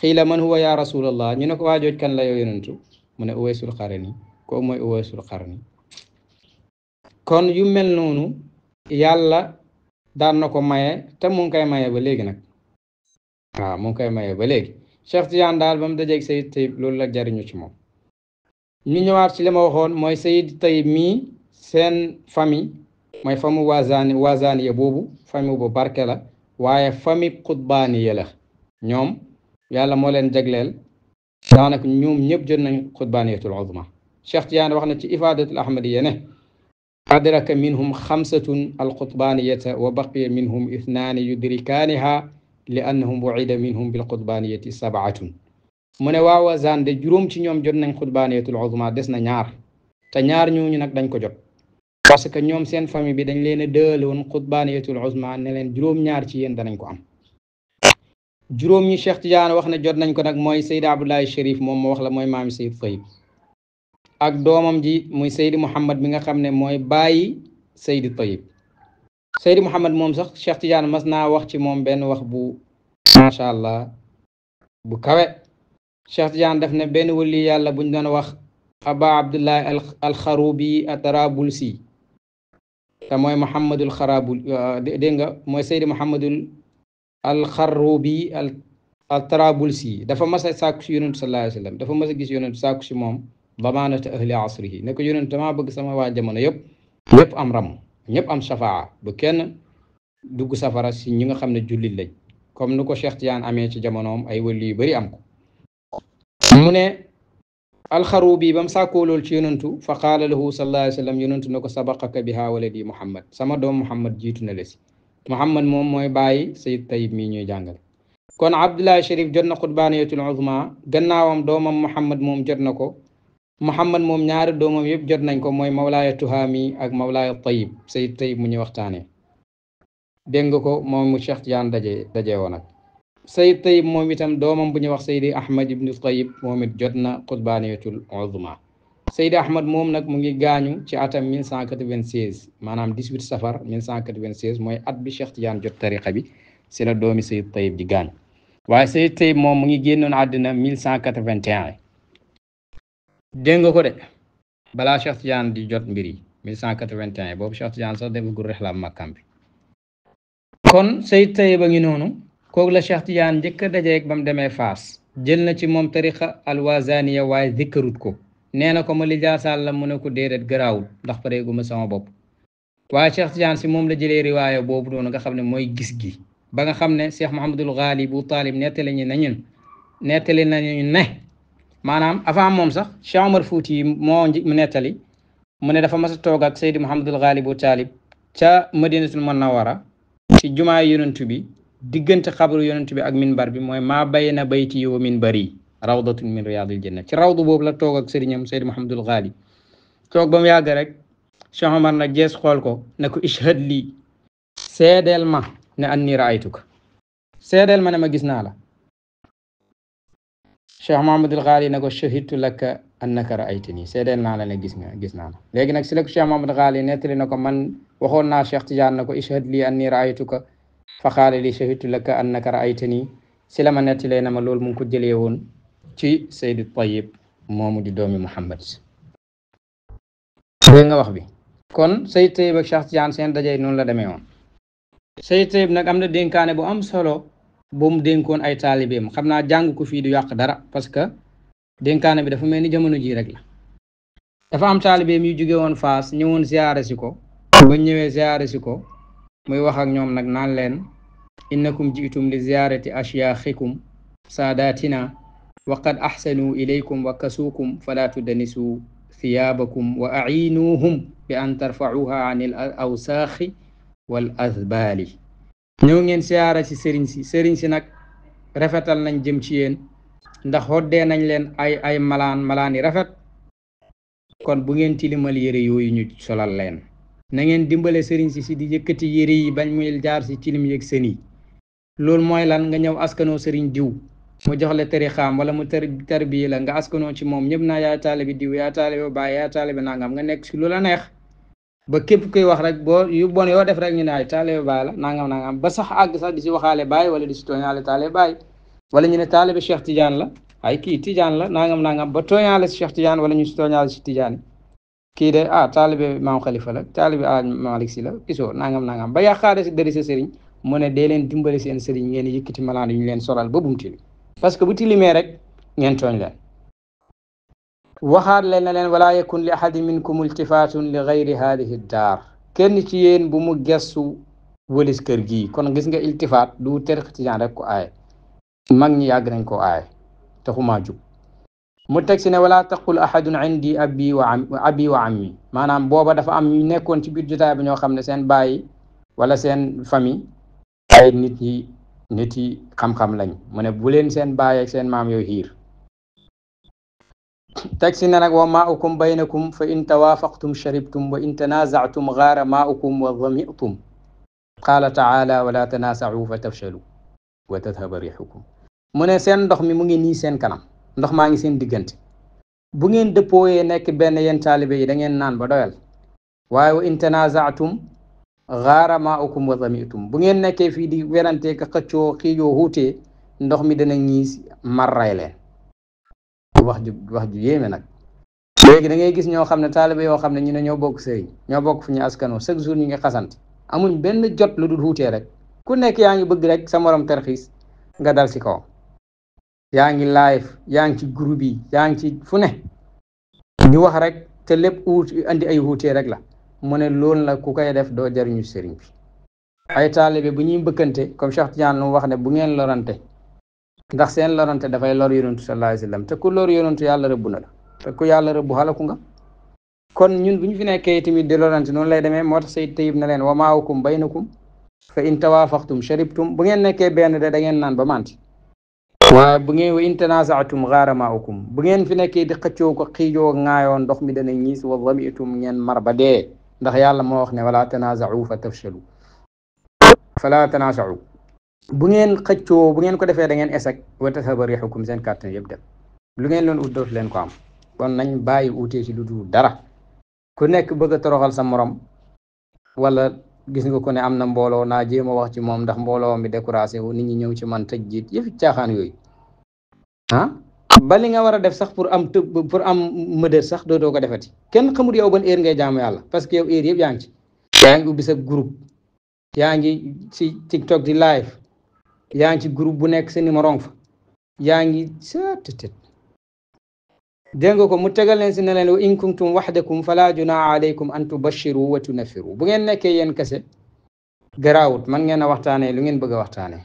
xiila man huwa ya rasulallah ñu ne ko waajooj kan la yow yonentu mu ne Uwaysul Qarni ko mooy Uwaysul Qarni kon yu mel noonu yàlla daan na ko maye te mu ngi koy maye ba léegi nag waaw mu ngi koy maye ba léegi Cheikh Tidiane daal ba mu dajeeg Sayid Tayyib loolu la jariñu ci moom ñu ñëwaat ci li ma waxoon mooy Sayid Tayyib mii seen famille mooy famu waazaniya boobu famille bu barke la waaye famille xutbaaniya la ñoom yàlla moo leen jagleel daanaka ñoom ñëpp jot nañ xutbaaniyatul uzma Cheikh Tidiane wax na ci ifadatul ahmadiya ne adraka minhum xamsatun alxutbaaniyata wa baqiya minhum ithnaani yudrikaaniha li annahum bu'ida minhum bil xutbaaniyati sabaatun mu ne waa waazan de juróom ci ñoom jot nañ xutbaaniyatul uzma des na ñaar te ñaar ñooñu nag dañ ko jot parce que ñoom seen famille bi dañ leen a dëloon xutbaaniyatul uzma ne leen juróom-ñaar ci yéen danañ ko am juróom ñi Cheikh Tidiane wax ne jot nañ ko nag mooy Seydi Abdoulaye Chérif moom moo wax la mooy maami Sayid Tayyib ak doomam ji muy Seydi Mouhammad mi nga xam ne mooy bàyyi Seydi Tayyib Seydi Mouhammad moom sax Cheikh Tidiane mas naa wax ci moom benn wax bu macha allah bu kawe Cheikh Tidiane def ne benn wali yàlla buñ doon wax Aba Abdullahi al-Kharubi at-Tarabulsi te mooy Muhammadul Kharabul dégg nga mooy Seydi Muhammadul al-Kharubi al-Tarabulsi dafa mas a sàkku si yonentu sallallahu alayhi wa sallam dafa mas a gis yonentu sàkku si moom damaanata ahli asrihi ne ko yonentu damaa bëgg sama waa jamono yëpp am ram ñëpp am shafaa bu kenn dugg safara si ñi nga xam ne jullit lañ comme nu ko Cheikh Tidiane amee ci jamonoom ay wali yu bari am ko mu ne alxarubi ba mu sàkkoo lool ci yonentu fa qaala lahu sallallahu alayhi wa sallam yonentu ne ko sabaqaka biha waladi Muhammad sama doom Muhammad jiitu na la si Muhammad moom mooy bàyyi Sayid Tayyib mii ñuy jàngale kon Abdullahi Chérif jot na xutbaaniyatul uzma gannaawam doomam Muhammad moom jot na ko Muhammad moom ñaari doomam yëpp jot nañ ko mooy Mawlaaya Tuhaami ak Mawlaaya Tayyib Sayid Tayyib mu ñu waxtaanee dégg nga ko moom mu Cheikh Tidiane daje woon ak Sayid Tayyib moom itam doomam bu ñuy wax Seydi Ahmad ibnu Tayyib moom it jot na xutbaaniyatul uzma Seydi Ahmad moom nag mu ngi gaañu ci atam 1196 maanaam 18 safar 1196 mooy at bi Cheikh Tidiane jot tariqa bi si la doomi Sayid Tayyib di gaañ waaye Sayid Tayyib moom mu ngi génnoon àddina 1181 dégg nga ko de balaa Cheikh Tidiane di jot mbir yi 1181 boobu Cheikh Tidiane sax defagul rexlaam Makkam bi kon Sayid Tayyib a ngi noonu kooku la Cheikh Tidiane njëkk a dajeeg ba mu demee Faas jël na ci moom tariqa alwazaniya waaye zikkarut ko nee na ko ma lijaasaal la mu ne ko déedéet garaawul ndax pareeguma sama bopp waaye Cheikh Tidiane si moom la jëlee riwaaya boobu noonu nga xam ne mooy gis gi ba nga xam ne Cheikh Mouhamadul Ghali bu Taalib nettali nañu ne maanaam avant moom sax Cheikh Omar Fouti moo mu nettali mu ne dafa mas a toog ak Seydi Mouhamadul Ghali bu Taalib ca Madinatul Munawwara ci jumaa yonentu bi diggante xabru yonentu bi ak minbar bi mooy maa bayna bayti wa minbari rawdatun min riyadil janna ci rawdu boobu la toog ak sëriñam Seydi Mouhamadul Ghali toog ba mu yàgg rek Cheikh Omar nag jees xool ko ne ko ishhad lii seedeel ma ne anni raaytuka seedeel ma ne ma gis naa la Cheikh Mahamadul Ghali ne ko shahidtu laka annaka raaytani seedeel naa la ne gis naa la léegi nag si la ko Cheikh Mahamadul Ghali nettali na ko man waxoon naa Cheikh Tidiane na ko ishhad lii anni raaytuka fa qaala li shahidtu laka annaka raaytani si la ma nettalee na ma loolu mu ngi ko jëlee woon ci Seydi Tayyib moomu di doomi Muhammad dégg nga wax bi kon Seydi Tayyib ak Cheikh Tidiane seen dajee noonu la demee woon Seydi Tayyib nag am na dénkaane bu am solo bu mu dénkoon ay taalibeem xam naa jàng ko fii du yàq dara parce que dénkaane bi dafa mel ni jamono ji rek la dafa am taalibeem yu jóge woon Faas ñëwoon ziyaare si ko ba ñëwee ziyaare si ko muy wax ak ñoom nag naan leen innakum jiitum li ziyaarati ashyaaxikum saadatina wa qad axsanuu ilaykum wa kasuukum fala tudanisu thiyaabakum wa aciinuuhum bi an tarfacuuha an il awsaaxi wal azbaali ñëw ngeen siyaara ci sëriñ si nag rafetal nañ jëm ci yéen ndax xoddee nañ leen ay malaan yi rafet kon bu ngeen tilimal yére yooyu ñu solal leen na ngeen dimbale sëriñ si di yëkkati yére yi bañ muy jaar si tilim yeeg sën yi loolu mooy lan nga ñëw askanoo sëriñ diw mu jox la tarixaam wala mu tarbiya la nga askanoo ci moom ñëpp naa yaa taalibi diw yaa taalibi baay yaa taalibi nangam nga nekk si lu la neex ba képp kuy wax rek boo yu bon yoo def rek ñu ne ay taalibi baay la nangam ba sax àgg sax di si waxaale baay wala di si tooñaale taalibi baay wala ñu ne taalibi Cheikh Tidiane la ay kii Tidiane la nangam ba tooñaale si Cheikh Tidiane wala ñu si tooñaale si Tidiane kii de taalibi maam Khalifa la taalibi Alaaji Malick Si la gisoo nangam ba yàqaale si dëri sa sëriñ mu ne dee leen dimbale seen sëriñ ngeen yëkkati malaan yu ñu leen solal ba bum tilim parce que bu tilimee rek ngeen tooñ leen waxaat leen na leen wala yakun li ahadi minkum iltifatun li gayri hadihi daar kenn ci yéen bu mu gestu wëlis kër gii kon gis nga iltifaat du tariqa tijaan rek ko aaye mag ñi yàgg nañ ko aaye taxumaa jug mu teg si ne wala taqul ahadun indi abi wa ammi maanaam booba dafa am ñu nekkoon ci biir jotaay bi ñoo xam ne seen bàyyi wala seen famille ay nit yi xam-xam lañ mu ne bu leen seen baay ak seen maam yooyu xiir teg si ne nag wa maaukum baynakum fa in tawaafaqtum sharibtum wa in tanazatum gaara maaukum wa damitum qaala taala wala tanasau fa tafshalu wa tadhaba rixukum mu ne seen ndox mi mu ngi nii seen kanam ndox maa ngi seen diggante bu ngeen dëppooyee nekk benn yéen taalibe yi da ngeen naan ba doyal waaye wa in tanazatum gaara maaukum wa damitum bu ngeen nekkee fii di werante ka xëccoo xiijoo xuutee ndox mi dana ñiis marray leen wax ju yéeme nag léegi da ngay gis ñoo xam ne taalibe yoo xam ne ñu ne ñoo bokk sëriñ ñoo bokk fu ñu askanoo chaque jour ñu ngi xasante amuñ benn jot lu dul xuutee rek ku nekk yaa ngi bëgg rek sa morom tarxiis nga dal si kaw yaa ngi live yaa ngi ci groupe yi yaa ngi ci fu ne di wax rek te lépp andi ay xuutee rek la mu ne loolu la ku koy def doo jariñu sëriñ bi ay taalibe bu ñuy mbëkkante comme Cheikh Tidiane lu wax ne bu ngeen lorante ndax seen lorante dafay lor yonentu sallallahu alayhi wa sallam te ku lor yonentu yàlla rëbb na la te ku yàlla rëbbu xalaku nga kon ñun bu ñu fi nekkee tamit di lorante noonu lay demee moo tax Sayyid Tayyib na leen wa maaukum baynakum fa in tawaafaqtum sharibtum bu ngeen nekkee benn de da ngeen naan ba manti waaye bu ngeen wa in tanaza'tum gaara maaukum bu ngeen fi nekkee di xëccoo ko xiijoo ŋaayoo ndox mi dana ñiis wa damitum ngeen mar ba dee ndax yàlla moo wax ne wala tanaza'u fa tafshalu fala tanaza'u bu ngeen xëccoo bu ngeen ko defee da ngeen échec wa tadhaba rihukum seen kàttan yëpp dem lu ngeen loon ut dootu leen ko am kon nañ bàyyi utee ci lu dul dara ku nekk bëgg a toroxal sa morom wala gis nga ko ne am na mbooloo naa jéem a wax ci moom ndax mbooloo mi découragé wu nit ñi ñëw ci man tëj jiit yëfi caaxaan yooyu ba li nga war a def sax pour am mëdër sax dootoo ko defati kenn xamul yow ban heure ngay jaamu yàlla parce que yow heure yëpp yaa ngi ci yaa ngi ubbi sa groupe yaa ngi ci TikTok di live yaa ngi ci groupe bu nekk sa numéro fa yaa ngi sattet dégg nga ko mu tegal leen si ne leen wa in kuntum waxdakum fala junaaha alaykum an tubashiru wa tunaffiru bu ngeen nekkee yéen kese garaawut man ngeen a waxtaanee lu ngeen bëgg a waxtaanee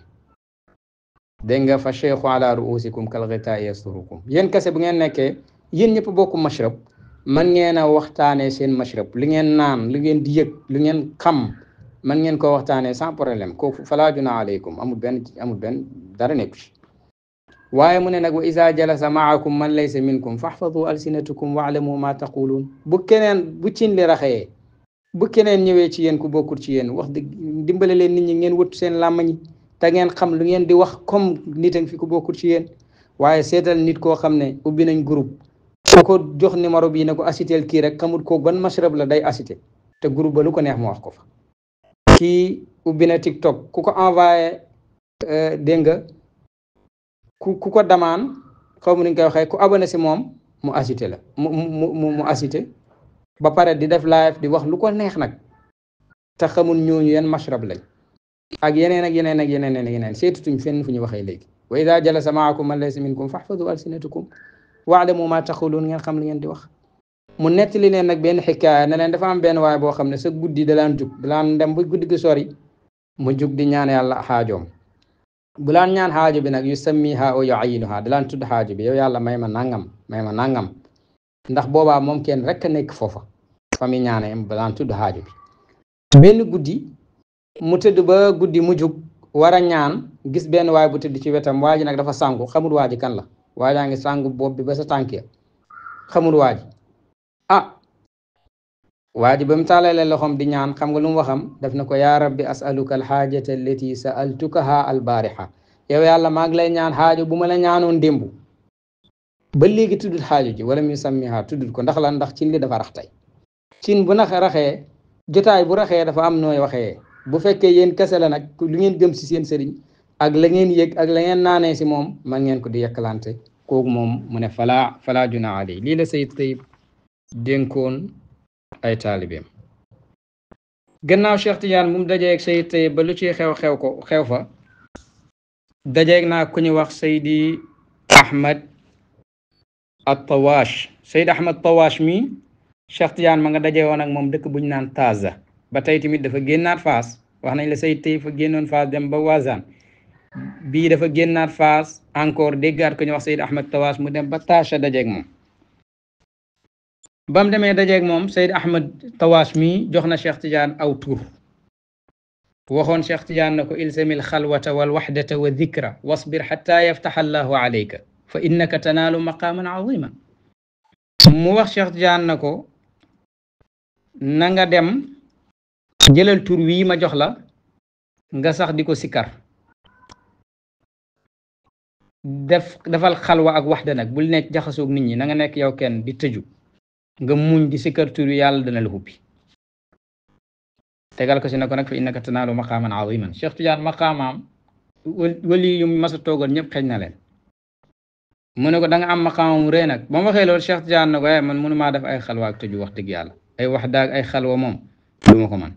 dégg nga fa cheikhu ala ruusikum kal ghitaa'i yasturukum yéen kese bu ngeen nekkee yéen ñëpp bokku mashrab man ngeen a waxtaanee seen mashrab li ngeen naan li ngeen di yëg li ngeen xam man ngeen ko waxtaanee sans problème kooku fala junaaha alaykum amul benn dara nekku ci waaye mu ne nag wa isa jalasa maakum man laysa minkum fahfadu alsinatukum waalamu ma taquluun bu cin li raxee bu keneen ñëwee ci yéen ku bokkul ci yéen wax dëgg dimbale leen nit ñi ngeen wëttu seen làmmañi te ngeen xam lu ngeen di wax comme nit a fi ku bokkul ci yéen waaye seetal nit koo xam ne ubbi nañ groupe ku ko jox numéro bii ne ko assiteel kii rek xamul ko ban mashrab la day assité te groupe ba lu ko neex mu wax ko fa kii ubbi na TikTok ku ko envoyé dégg nga ku ko damaan xaw ma ni nga koy waxee ku abonné si moom mu assité la mu assité ba pare di def live di wax lu ko neex nag te xamul ñooñu yan mashrab lañ ak yeneen ak yeneen ak yeneen ak yeneen seetutuñ fenn fu ñu waxee léegi wa ida jalasa maakum man laysa minkum fahfadu alsinatukum waalamu ma taquluun ngeen xam li ngeen di wax mu nettali leen nag benn xikaaya ne leen dafa am benn waay boo xam ne sa guddi dalaan jug dalaan dem ba guddi gi sori mu jug di ñaan yàlla xaajoom bu laan ñaan xaajo bi nag yu sammiha o yuayinuha dalaan tudd xaajo bi yow yàlla may ma nangam ndax boobaa moom kenn rek a nekk foofa fa mi ñaane dalaan tudd xaajo bi benn guddi mu tëdd ba guddi mu jug war a ñaan gis benn waay bu tëdd ci wetam waa ji nag dafa sàngu xamul waa ji kan la waa jaa ngi sàngu bopp bi ba sa tànk ya xamul waa ji waa ji ba mu tàllalee loxoom di ñaan xam nga lu mu waxam daf na ko yaa rabbi asaluka alxaajata allati saaltukaha albaariha yow yàlla maa ngi lay ñaan xaajo bu ma la ñaanoon démb ba léegi tuddul xaajo ji wala mu sammiha tuddul ko ndax lan ndax cin li dafa rax tey cin bu nax raxee jotaay bu raxee dafa am nooy waxee bu fekkee yéen kese la nag lu ngeen gëm si seen sëriñ ak la ngeen yëg ak la ngeen naanee si moom man ngeen ko di yekkalante kooku moom mu ne falaa juna alay lii la Sayyid Tayyib dénkoon ay taalibeem gannaaw Cheikh Tidiane mu dajeeg Sayyid Tayyib ba lu ci xew fa dajeeg naa ku ñu wax Seydi Ahmad at-Tawash Seydi Ahmad Tawash mi Cheikh Tidiane ma nga dajee woon ak moom dëkk bu ñu naan Taza ba tey tamit dafa génnaat Faas wax nañ la Sayyid Tayyib fa génnoon Faas dem ba Wazan bii dafa génnaat Faas encore déggaat ko ñu wax Seydi Ahmad Tawash mu dem ba Tacha dajeeg moom ba mu demee dajeeg moom Seydi Ahmad Tawash mi jox na Cheikh Tidiane aw tur waxoon Cheikh Tidiane na ko ilsamil xalwata wal waxdata wa dhikra wasbir xatta yaftaxa allahu alayka fa innaka tanaalu maqaaman aziman mu wax Cheikh Tidiane na ko na nga dem jëlal tur wii ma jox la nga sax di ko sikkar defal xalwa ak waxda nag bul nekk jaxasoog nit ñi na nga nekk yow kenn di tëju nga muñ di sikkar tur wi yàlla dana la hubbi tegal ko si na ko nag fa innaka tanaalu maqaaman aziman Cheikh Tidiane maqaamaam wali yu mas a toogal ñëpp xëj na leen mu ne ko da nga am maqaamam rëy nag ba ma waxee loolu Cheikh Tidiane na ko man mënumaa def ay xalwa ak tëju wax dëgg yàlla ay wax daag ay xalwa moom du ma ko man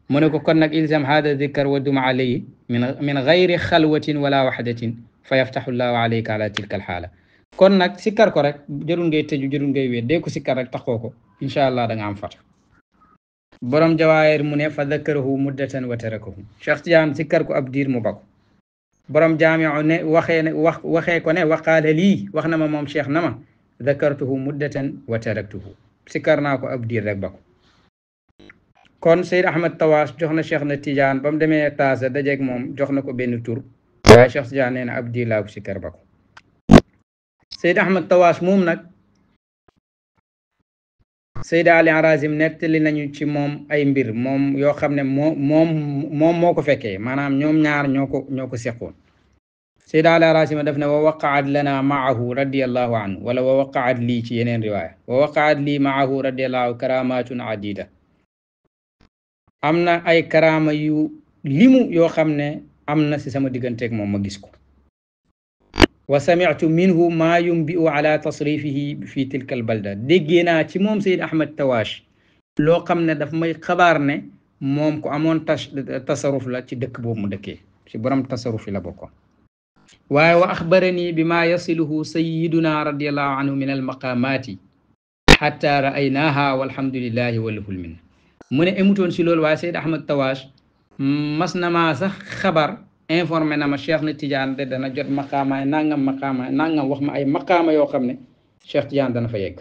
mu ne ko kon nag ilzam hada dhikr wa dum alayhi min gayri xalwatin wala waxdatin fa yaftaxu llahu alayka ala tilka alxaala kon nag sikkar ko rek jërul ngay tëju jërul ngay wéet dee ko sikkar rek taxoo ko incha allah da nga am fata borom jawaahir mu ne fa dakarahu muddatan wa tarakahu Cheikh Tidiane sikkar ko ab diir mu bako borom jaamiu ne waxee ko ne waqaala lii wax na ma moom cheikh na ma dakartuhu muddatan wa taraktuhu sikkar naa ko ab diir rek bako kon Seyd Ahmad Tawash jox na Cheikh na Tidiane ba mu demee Taasa dajeeg moom jox na ko benn tur waaye Cheikh Tidiane nee na ab diir laa ko sikkar bako Seyd Ahmad Tawash moom nag Seyd Ali Harazim nettali nañu ci moom ay mbir moom yoo xam ne moom moo ko fekkee maanaam ñoom ñaar ñoo ko seqoon Seyd Ali Harazim daf ne wa waqaat lana maahu radiallahu anhu wala wa waqaat lii ci yeneen riwaaya wa waqaat lii maahu radiallahu karamatun adida am na ay karaama yu limu yoo xam ne am na si sama digganteeg moom ma gis ko wa sami'tu minhu maa yumbi'u ala tasrifihi fi tilka albalda déggee naa ci moom Seyd Ahmad Tawash loo xam ne daf may xabaar ne moom ko amoon tasaruf la ci dëkk boobu mu dëkkee ci borom tasaruf la bokkoon waaye wa axbarani bi ma yasiluhu sayiduna radiallahu anhu min almaqamati xatta ra'aynaha walhamdulillahi walahul minna mu ne emutoon si loolu waaye Seyd Ahmad Tawash mas na maa sax xabar informé na ma Cheikh na Tidiane de dana jot maqaamaay nangam wax ma ay maqaama yoo xam ne Cheikh Tidiane dana fa yegg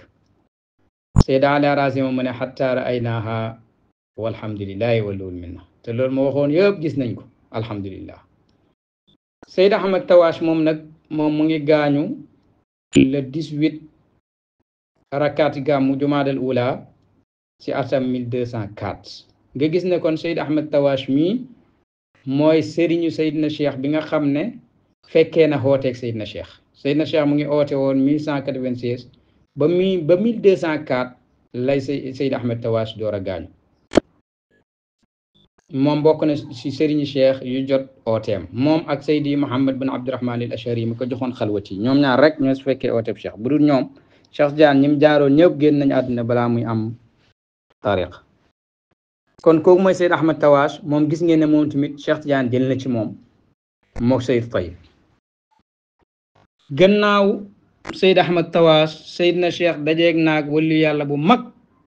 Seyd Ali Harazim mu ne xatta ra'aynaha walhamdulillahi walahul minna te loolu ma waxoon yëpp gis nañ ko alhamdulillah Seyd Ahmad Tawash moom nag moom mu ngi gaañu le 18 rakkaati gàmmu jumaadal ula ci atam 1204 nga gis ne kon Seyd Ahmed Tawash mi mooy sëriñu Seydina Cheikh bi nga xam ne fekkee na xooteeg Seydina Cheikh mu ngi oote woon 1196 ba 1204 lay Seyd Ahmed Tawash door a gaañu moom bokk na ci sëriñu Cheikh yu jot ooteem moom ak Seydi Muhammad bin Abdurahman al Ashari mi ko joxoon xalwati ñoom ñaar rek ñoo su fekkee ooteeb Cheikh bu dul ñoom Cheikh Tidiane ñi mu jaaroon ñëpp génn nañu àdduna balaa muy am tariq kon kooku mooy Seyd Ahmed Tawash moom gis ngeen ne moom tamit Cheikh Tidiane jël na ci moom mook Seyd Tayyib gannaaw Seyd Ahmed Tawash Seydina Cheikh dajeeg naag waliyu yàlla bu mag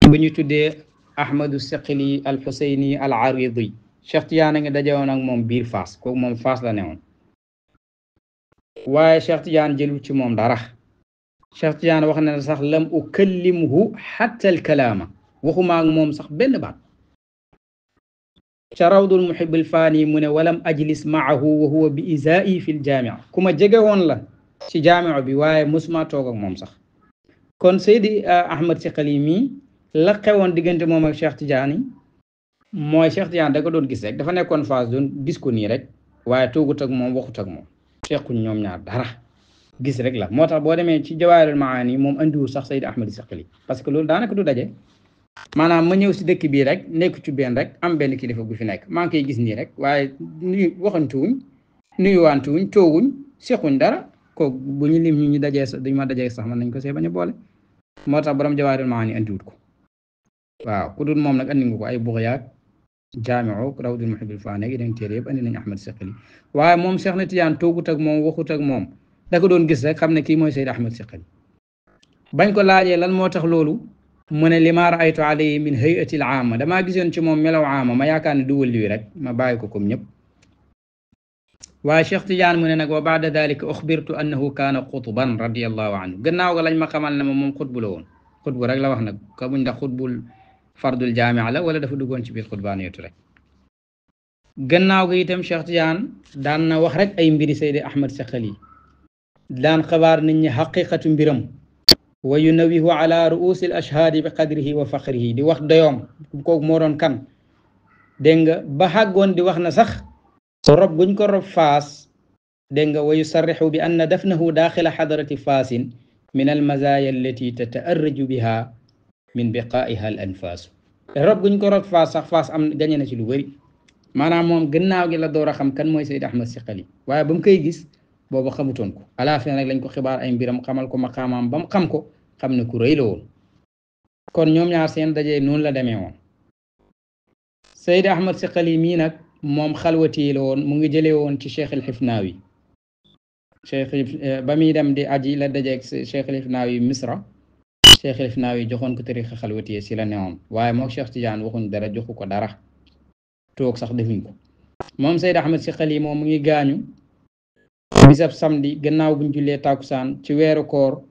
bu ñu tuddee Ahmadu Siqili al Xuseyni al Aridi Cheikh Tidiane nga dajewoon ak moom biir Faas kooku moom Faas la newoon waaye Cheikh Tidiane jëlul ci moom dara Cheikh Tidiane wax na sax lam ukallimhu hatta al kalaama waxuma ak moom sax benn baat ca rawdul muhibbil faani mu ne walam ajlis maahu wa huwa bi izaa'i fi ljaamia ku ma jege woon la ci jaamia bi waaye musuma toog ak moom sax kon Seydi Ahmed Siqali mi la xewoon diggante moom ak Cheikh Tidiane mooy Cheikh Tidiane da ko doon gis rek dafa nekkoon phase doon gis ko nii rek waaye toogut ak moom waxut ak moom sequñ ñoom ñaar dara gis rek la moo tax boo demee ci Jawaahirul Maani moom andiwul sax Seydi Ahmed Siqali parce que loolu daanaka du daje maanaam ma ñëw si dëkk bii rek nekk ci benn rek am benn kilifa gu fi nekk maa ngi koy gis nii rek waaye nuyu waxantuwuñ nuyuwantuwuñ toowuñ sequñ dara ko bu ñu lim ñu dajee sax duñu ma dajee sax man nañ ko see bañ a boole moo tax borom Jawaahirul Maani andiwut ko waaw ku dul moom nag andi nga ko ay buxyaak jaamiu rawdul muhibbil faani yi dañ téere yëpp andi nañ Ahmed Siqali waaye moom Cheikh na Tidiane toogut ak moom waxut ak moom da ko doon gis rek xam ne kii mooy Seydi Ahmed Siqali bañ ko laajee lan moo tax loolu mu ne lima raaytu alayhi min hayati al aama damaa gisoon ci moom melaw aama ma yaakaar ne du wëlliwi rek ma bàyyi ko comme ñëpp waaye Cheikh Tidiane mu ne nag wa baada dalika uxbirtu annahu kaana xutban radiallahu anhu gannaaw ga lañ ma xamal ne ma moom xutbu la woon xutbu rek la wax nag xamuñ ndax xutbul fardul jaamia la wala dafa duggoon ci biir xutbaaniyatu rek gannaaw ga itam Cheikh Tidiane daan na wax rek ay mbiri Seydi Ahmed Siqali daan xabaar nit ñi xaqiqatu mbiram wa yunawihu ala ruusi al ashhaadi bi qadrihi wa faqrihi di wax doyoom kooku moo doon kan dégg nga ba xàggoon di wax na sax rob guñ ko rob faas dégg nga wa yusarrixu bi anna dafnahu daaxila xadarati faasin min al mazaaya allati tataarraju biha min biqaa'iha al anfaasu rob guñ ko rob faas sax faas am gañe na ci lu bëri maanaam moom gannaaw gi la door a xam kan mooy Seydi Ahmed Siqali waaye ba mu koy gis boobu xamutoon ko ala fin rek lañ ko xibaar ay mbiram xamal ko maqaamaam ba mu xam ko xam ne ku rëy la woon kon ñoom ñaar seen dajee noonu la demee woon Seydi Ahmed Siqali mii nag moom xalwati la woon mu ngi jëlee woon ci Cheikh al-Hifnawi ba muy dem di aji la dajeeg Cheikh al-Hifnawi Misra Cheikh al-Hifnawi joxoon ko tariqa xalwati si la newoon waaye mook Cheikh Tidiane waxuñ dara joxu ko dara toog sax defuñ ko moom Seydi Ahmed Siqali moom mu ngi gaañu bisab samedi gannaaw buñ jullee tàkkusaan ci weeru koor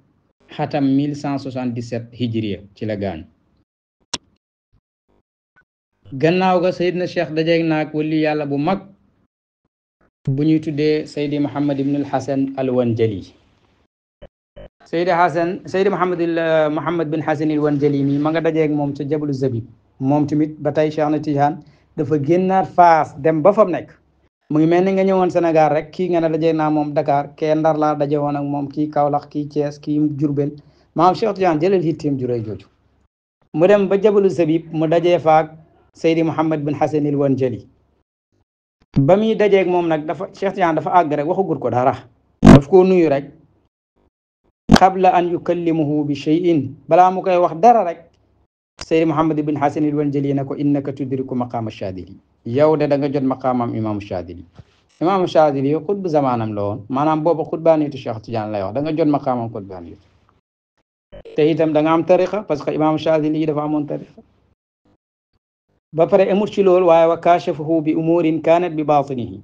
xatam 1177 hijriya ci la gaañu gannaaw ga Seydina Cheikh dajeeg naag wali yàlla bu mag bu ñuy tuddee Seydi Muhammad ibn al Hasan al Wanjali Seydi Muhammad bin Hasan al Wanjali mi ma nga dajeeg moom ca Jabalu Zabib moom tamit ba tey Cheikh na Tidiane dafa génnaat Faas dem ba fa mu nekk mu ngi mel ni nga ñëwoon Sénégal rek kii nga ne daje naa moom Dakar kee Ndar laa daje woon ak moom kii Kaolack kii Thiès kii Diourbel maam Cheikh Tidiane jëlal hitteem ju rëy jooju mu dem ba Jabalu Zabib mu dajee faak Seydi Muhammad bin Hasan al Wanjali ba muy dajeeg moom nag dafa Cheikh Tidiane dafa àgg rek waxagut ko dara daf koo nuyu rek qabla an yukallimuhu bi shay'in balaa mu koy wax dara rek Seydi Muhammad bin Hasan al Wanjali ne ko innaka tudriku maqaama Shaadili yow de da nga jot maqaamam imaamu Shaadili imaamu Shaadili xutbu zamaanam la woon maanaam boobu xutbaanitu Cheikh Tidiane lay wax da nga jot maqaamam xutbaanitu te itam da nga am tariqa parce que imaamu Shaadili dafa amoon tariqa ba pare amul ci loolu waaye wa kaashafahu bi umurin kaanat bi baatinihi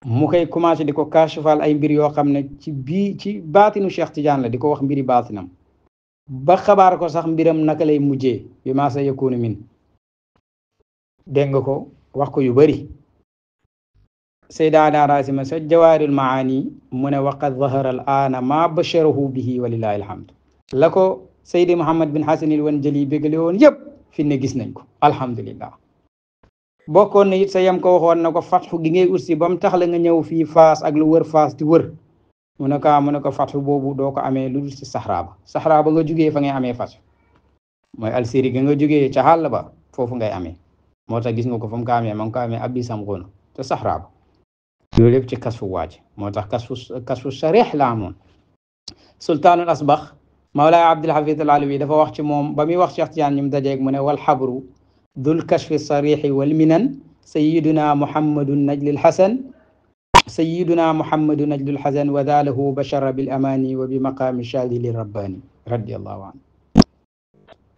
mu koy commencé di ko kaashafal ay mbir yoo xam ne ci baatinu Cheikh Tidiane la di ko wax mbiri baatinam ba xabaar ko sax mbiram naka lay mujjee bi maa sa yakunu min dégg nga ko wax ko yu bari Seydi Ali Harazim sa jawaaril maani mu ne waqad zahara al aana ma basharahu bihi walillahi alhamdu la ko Seydi Mouhamed bin Hassan il Wanjali bégale woon yëpp fi ne gis nañ ko alhamdulillah. bokkoon na it sa yam ko waxoon na ko fatxu gi ngay ursi ba mu tax la nga ñëw fii Faas ak lu wër Faas di wër mu ne ko fatxu boobu doo ko amee lu dul ci saxraa ba nga jugee fa ngay amee fatxu mooy Algérie ga nga jugee ca xàll ba foofu ngay amee moo tax gis nga ko fa mu ko amee ma ngi ko amee abbi samxoona te saxraa ba loolu yëpp ci kasfu waaj moo tax kasfu sarix la amoon. sultaanul asbax Mawlaay Abdul Hafiz al Alawi dafa wax ci moom ba muy wax Cheikh Tidiane ñu mu dajeeg mu ne wal xabru dul kashfi sarixi wal minan sayiduna muhammadu najlil hasan sayiduna muhammadu najlul hasan wa dalahu bashara bil amani wa bi maqaami shadili rabbani radiallahu anhu.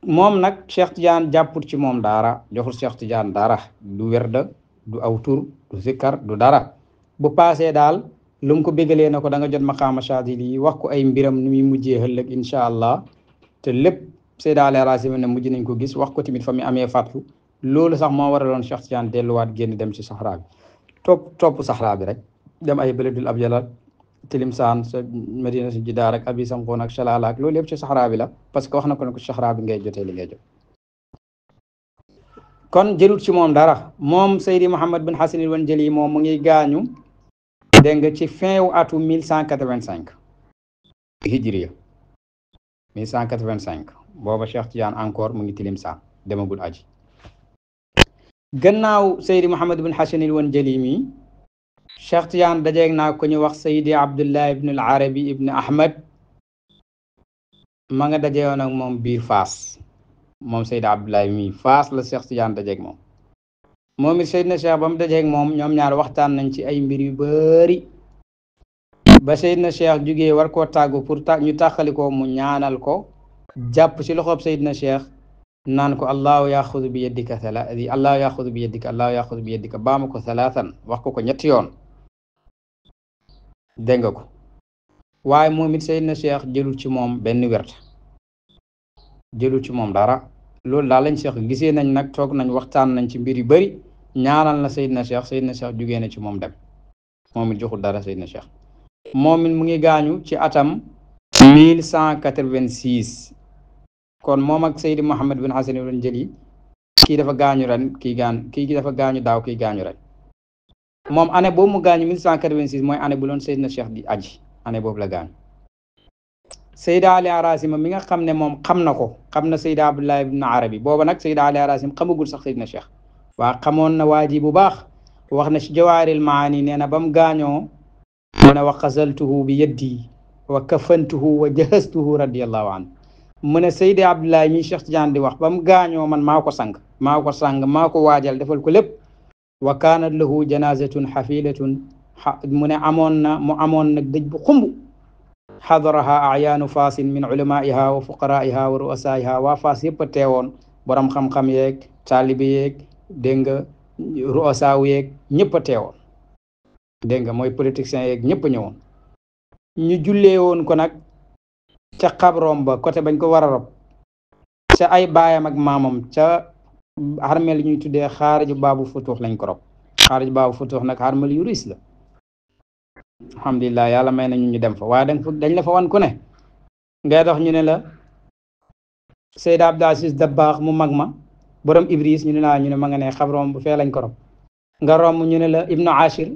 moom nag Cheikh Tidiane jàpput ci moom dara joxul Cheikh Tidiane dara du werda du aw tur du zikkar du dara bu paasee daal lu mu ko bégalee na ko da nga jot maqaama shadili yi wax ko ay mbiram nu muy mujjee ëllëg incha allah te lépp Seydi Ali Harazim ne mujj nañ ko gis wax ko tamit fa mu amee fattu loolu sax moo waraloon Cheikh Tidiane delluwaat génn dem ci saxraa bi topp saxraa bi rek dem ay Beledul Abyad Tilimsaan sa Medina si Jidaar ak Abi Samxoon ak Shalaala ak loolu yëpp ci saxraa bi la parce que wax na ko ne ko saxraa bi ngay jotee li ngay jot. kon jëlut ci moom dara moom Seydi Mouhamed bin Hassan il Wanjali moom mu ngi gaañu dégg nga ci fin wu atu 1185 hijriya 1185 booba Cheikh Tidiane encore mu ngi Tilimsaan demagul aji. gannaaw Seydi Mouhamed bin Hassan il Wanjali mi Cheikh Tidiane dajeeg naa ko ñu wax Seydi Abdullah ibn al Arabi ibn Ahmad ma nga dajeewoon ak moom biir Faas moom Seydi Abdullah mi Faas la Cheikh Tidiane dajeeg moom it Seydina Cheikh ba mu dajeeg moom ñoom ñaar waxtaan nañ ci ay mbir yu bari ba Seydina Cheikh jugee war koo tàggu pour ñu tàqali ko mu ñaanal ko jàpp ci loxoob Seydina Cheikh naan ko allahu yaxudu bi yaddika allahu yaxudu bi yaddika allahu yaxudu bi yaddika baama ko salaatan wax ko ñetti yoon dégg nga ko waaye moom it Seydina Cheikh jëlul ci moom benn wert jëlul ci moom dara loolu daal lañ Cheikh gisee nañ nag toog nañ waxtaan nañ ci mbir yu bari ñaanal na Seydina Cheikh jugee na ci moom dem moom it joxul dara Seydina Cheikh moom it mu ngi gaañu ci atam 1186 kon moom ak Seydi Mouhamed bin Hassan il Wanjali kii dafa gaañu ren kii dafa gaañu daaw kii gaañu ren moom année boobu mu gaañu 1186 mooy année bu loon Seydina Cheikh di aji année boobu la gaañu. Seydi Ali Harazim mi nga xam ne moom xam na Seydi Abdullah ibn Arabi booba nag Seydi Ali Harazim xamagul sax Seydina Cheikh waa xamoon na waa ji bu baax wax na ci jawaaril maani nee na ba mu gaañoo mu ne wa xasaltuhu bi yaddi wa kafantuhu wa jahastuhu radiyallahu anhu mu ne Seydi Abdullah mi Cheikh Tidiane di wax ba mu gaañoo man maa ko sang maa ko waajal defal ko lépp wa kaanat lahu janazatun xafilatun mu ne amoon nag dëj bu xumb xadaraha ayaanu faasin min ulamaiha wa fuqaraiha wa ruasaiha waa faas yëpp a teewoon borom xam-xam yeeg taalibe yeeg dégg nga ruasaaw yeeg ñëpp a teewoon dégg nga mooy politiciens yeeg ñëpp a ñëwoon ñu jullee woon ko nag ca xabrom ba côté bañ ko war a rob ca ay baayam ak maamam ca xarmel ñuy tuddee xaariju baabu futuux lañ ko rob xaariju baabu futuux nag xarmel yu riis la alhamdulilah yàlla may nañu ñu dem fa waaye dañ la fa wan ku ne ngay dox ñu ne la Seydi Abdou Aziz Dabakh mu mag ma borom Ibris ñu ne ma nga ne xabrom bu fee lañ ko rob nga romb ñu ne la Ibnu Ashir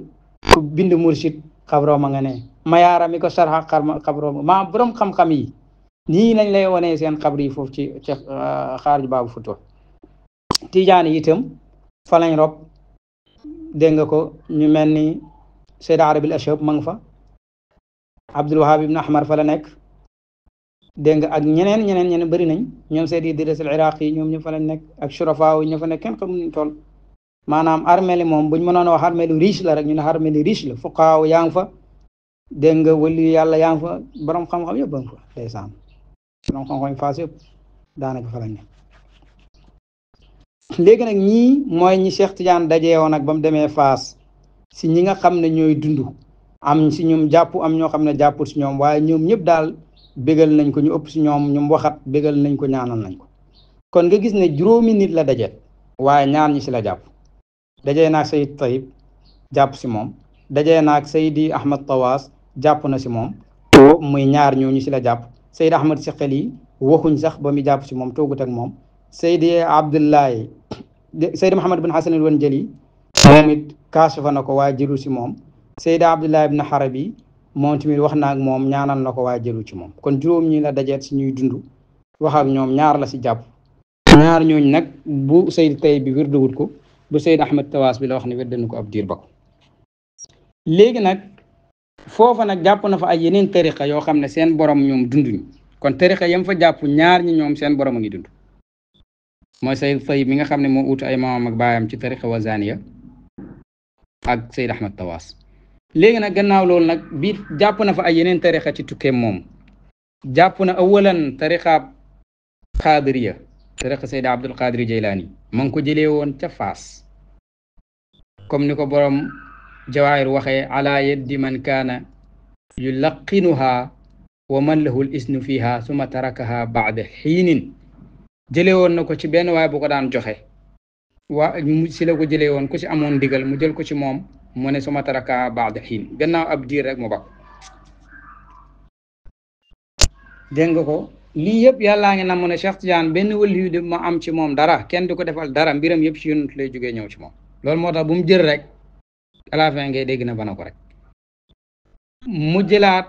ku bind Murshid xabrom ma nga ne mayaara mi ko sarxa xabrom ma borom xam-xam yi nii lañ lay wonee seen xabr yi foofu ci xaarij baabu futuux Tijaan yi itam fa lañ rob dégg nga ko ñu mel ni Seydi Arabi al-Ashhab ma nga fa Abdul Wahab ibn Ahmar fa la nekk dégg nga ak ñeneen bëri nañ ñoom Seydi Idris al-Iraqi ñoom ñu fa lañ nekk ak shurafaa yi ñu fa nekk kenn xamuñ toll maanaam armée moom buñ mënoon wax armée lu riche la rek ñu ne armée lu riche la fuqaaw yaa ngi fa dégg nga wali yàlla yaa ngi fa borom xam-xam yëpp ba nga fa ndeysaan borom xam-xam faas yëpp daanaka fa lañ nekk léegi nag ñii mooy ñi Cheikh Tidiane dajee woon ak ba mu demee Faas si ñi nga xam ne ñooy dund am si ñoom jàpp am ñoo xam ne jàppul si ñoom waaye ñoom ñëpp daal bégal nañ ko ñu ëpp si ñoom ñoom waxat bégal nañ ko ñaanal nañ ko kon nga gis ne juróomi nit la dajeet waaye ñaar ñi si la jàpp dajee naa Sayyid Tayyib jàpp si moom dajee naag Seydi Ahmad Tawaas jàpp na si moom muy ñaar ñooñu si la jàpp. Seydi Ahmad Siqali waxuñ sax ba mu jàpp si moom toogut ak moom. Seydi Abdullahi Seydi Muhammad bin Hasan al-Wanjali moom it kaashafa na ko waaye jëlu si moom. Seydi Abdullahi ibn Harabi moom tamit wax na ak moom ñaanal na ko waaye jëlu ci moom. kon juróom ñi la dajeet si ñuy dund wax ak ñoom ñaar la si jàpp. ñaar ñooñu nag bu Seydi Tayyib bi wirduwut ko bu Seydi Ahmad Tawaas bi la wax ne wirdu ko ab diir ba ko. léegi nag foofa nag jàpp na fa ay yeneen tariqa yoo xam ne seen borom ñoom dunduñu kon tariqa yam fa jàpp ñaar ñi ñoom seen borom a ngi dund. mooy Seydi Tayyib mi nga xam ne moo ut ay maamam ak baayam ci tariqa Wazaniya ak Seydi Ahmad Tawaas. léegi nag gannaaw loolu nag bii jàpp na fa ay yeneen tariqa ci tukkeem moom. jàpp na awalan tariqa Qaadiriya tariqa Seydi Abdul Qadir Jaylaani ma ngi ko jëlee woon ca Faas comme ni ko borom Jawaahir waxee ala yeddi man kaana yulaqinuha wa man lahu l isnu fiha suma tarakaha baada xiinin jëlee woon na ko ci benn waay bu ko daan joxe si la ko jëlee woon ku ci amoon ndigal mu jël ko ci moom mu ne suma tarakaha baada xiin gannaaw ab diir rek mu bak. dégg nga ko lii yëpp yàllaa ngi nam ne Cheikh Tidiane benn waliyu de ma am ci moom dara kenn du ko defal dara mbiram yëpp ci yonent lay jógee ñëw ci moom. loolu moo tax bu mu jël rek à la fin ngay dégg na bana ko rek mu jëlaat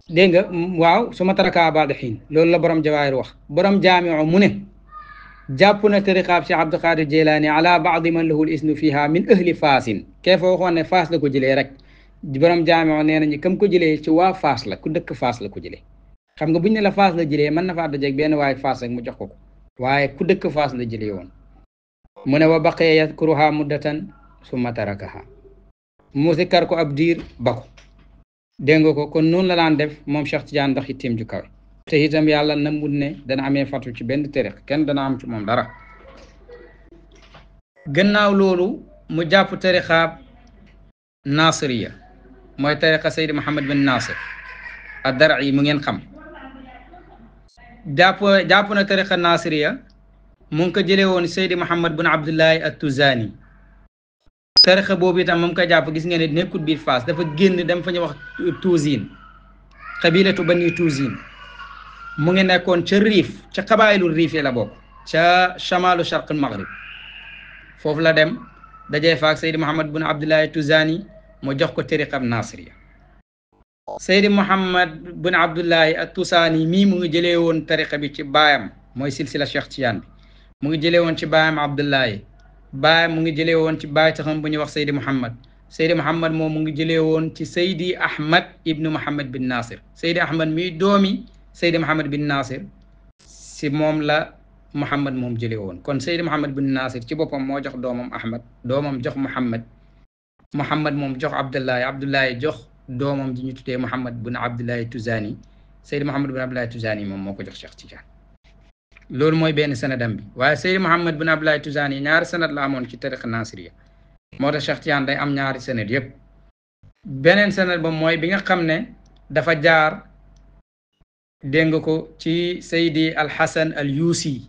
dégg nga waaw suma taraka baada xiin loolu la borom Jawaahir wax. borom Jaamiu mu ne jàpp na tariqaab Cheikh Abdul Qadir Jeylaani ala baadi man lahu l isnu fiha min ahli faasin kee fa waxoon ne Faas la ko jëlee rek borom Jaamiu nee nañu kam ko jëlee ci waa Faas la ku dëkk Faas la ko jëlee. xam nga buñ ne la Faas la jëlee mën na faa dajeeg benn waaye Faas rek mu jox ko waaye ku dëkk Faas la jëlee woon. mu ne wa baqiya yadkuruha muddatan summa tarakaha mu sikkar ko ab diir ba ko. dégg nga ko kon noonu la daan def moom Cheikh Tidiane ndax itteem ju kawe te itam yàlla namut ne dana amee fatu ci benn tariq kenn dana am ci moom dara. gannaaw loolu mu jàpp tariqaab Nasiriya mooy tariqa Seydi Muhammad bin Nasir ad-Dar'i mu ngeen xam. jàpp na tariqa Nasiriya mu ngi ko jëlee woon Seydi Muhammad bin Abdullahi at-Tuzani. tariqa boobu itam mu ngi ko jàpp gis ngeen ne nekkul biir Faas dafa génn dem fa ñu wax Tuzin qabilatu bani Tuzin mu ngi nekkoon ca Riif ca qabaayilul Riif yi la bokk ca chamalu charq al maghrib foofu la dem dajee faak Seydi Muhammad bin Abdullahi at-Tuzani mu jox ko tariqa Nasiriya. Seydi Muhammad bin Abdullahi at-Tuzani mii mu ngi jëlee woon tariqa bi ci baayam mooy silsila Cheikh Tidiane bi mu ngi jëlee woon ci baayam Abdullahi baayam mu ngi jëlee woon ci baay taxam bu ñuy wax Seydi Muhammad moom mu ngi jëlee woon ci Seydi Ahmad ibnu Muhammad bin Nasir. Seydi Ahmad mii doomi Seydi Muhammad bin Nasir si moom la Muhammad moom jëlee woon kon Seydi Muhammad bin Nasir ci boppam moo jox doomam Ahmad doomam jox Muhammad moom jox Abdullahi jox doomam ji ñu tuddee Muhammad bin Abdullahi Tuzani Seydi Muhammad bin Abdullahi Tuzani moom moo ko jox Cheikh Tidiane. loolu mooy benn sanadam bi waaye Seydi Muhammad bin Abdullahi Tuzani ñaari sanad la amoon ci tariqa Nasiriya moo tax Cheikh Tidiane day am ñaari sanad yëpp. beneen sanad ba mooy bi nga xam ne dafa jaar dégg nga ko ci Seydi Al-Hasan Al-Yusi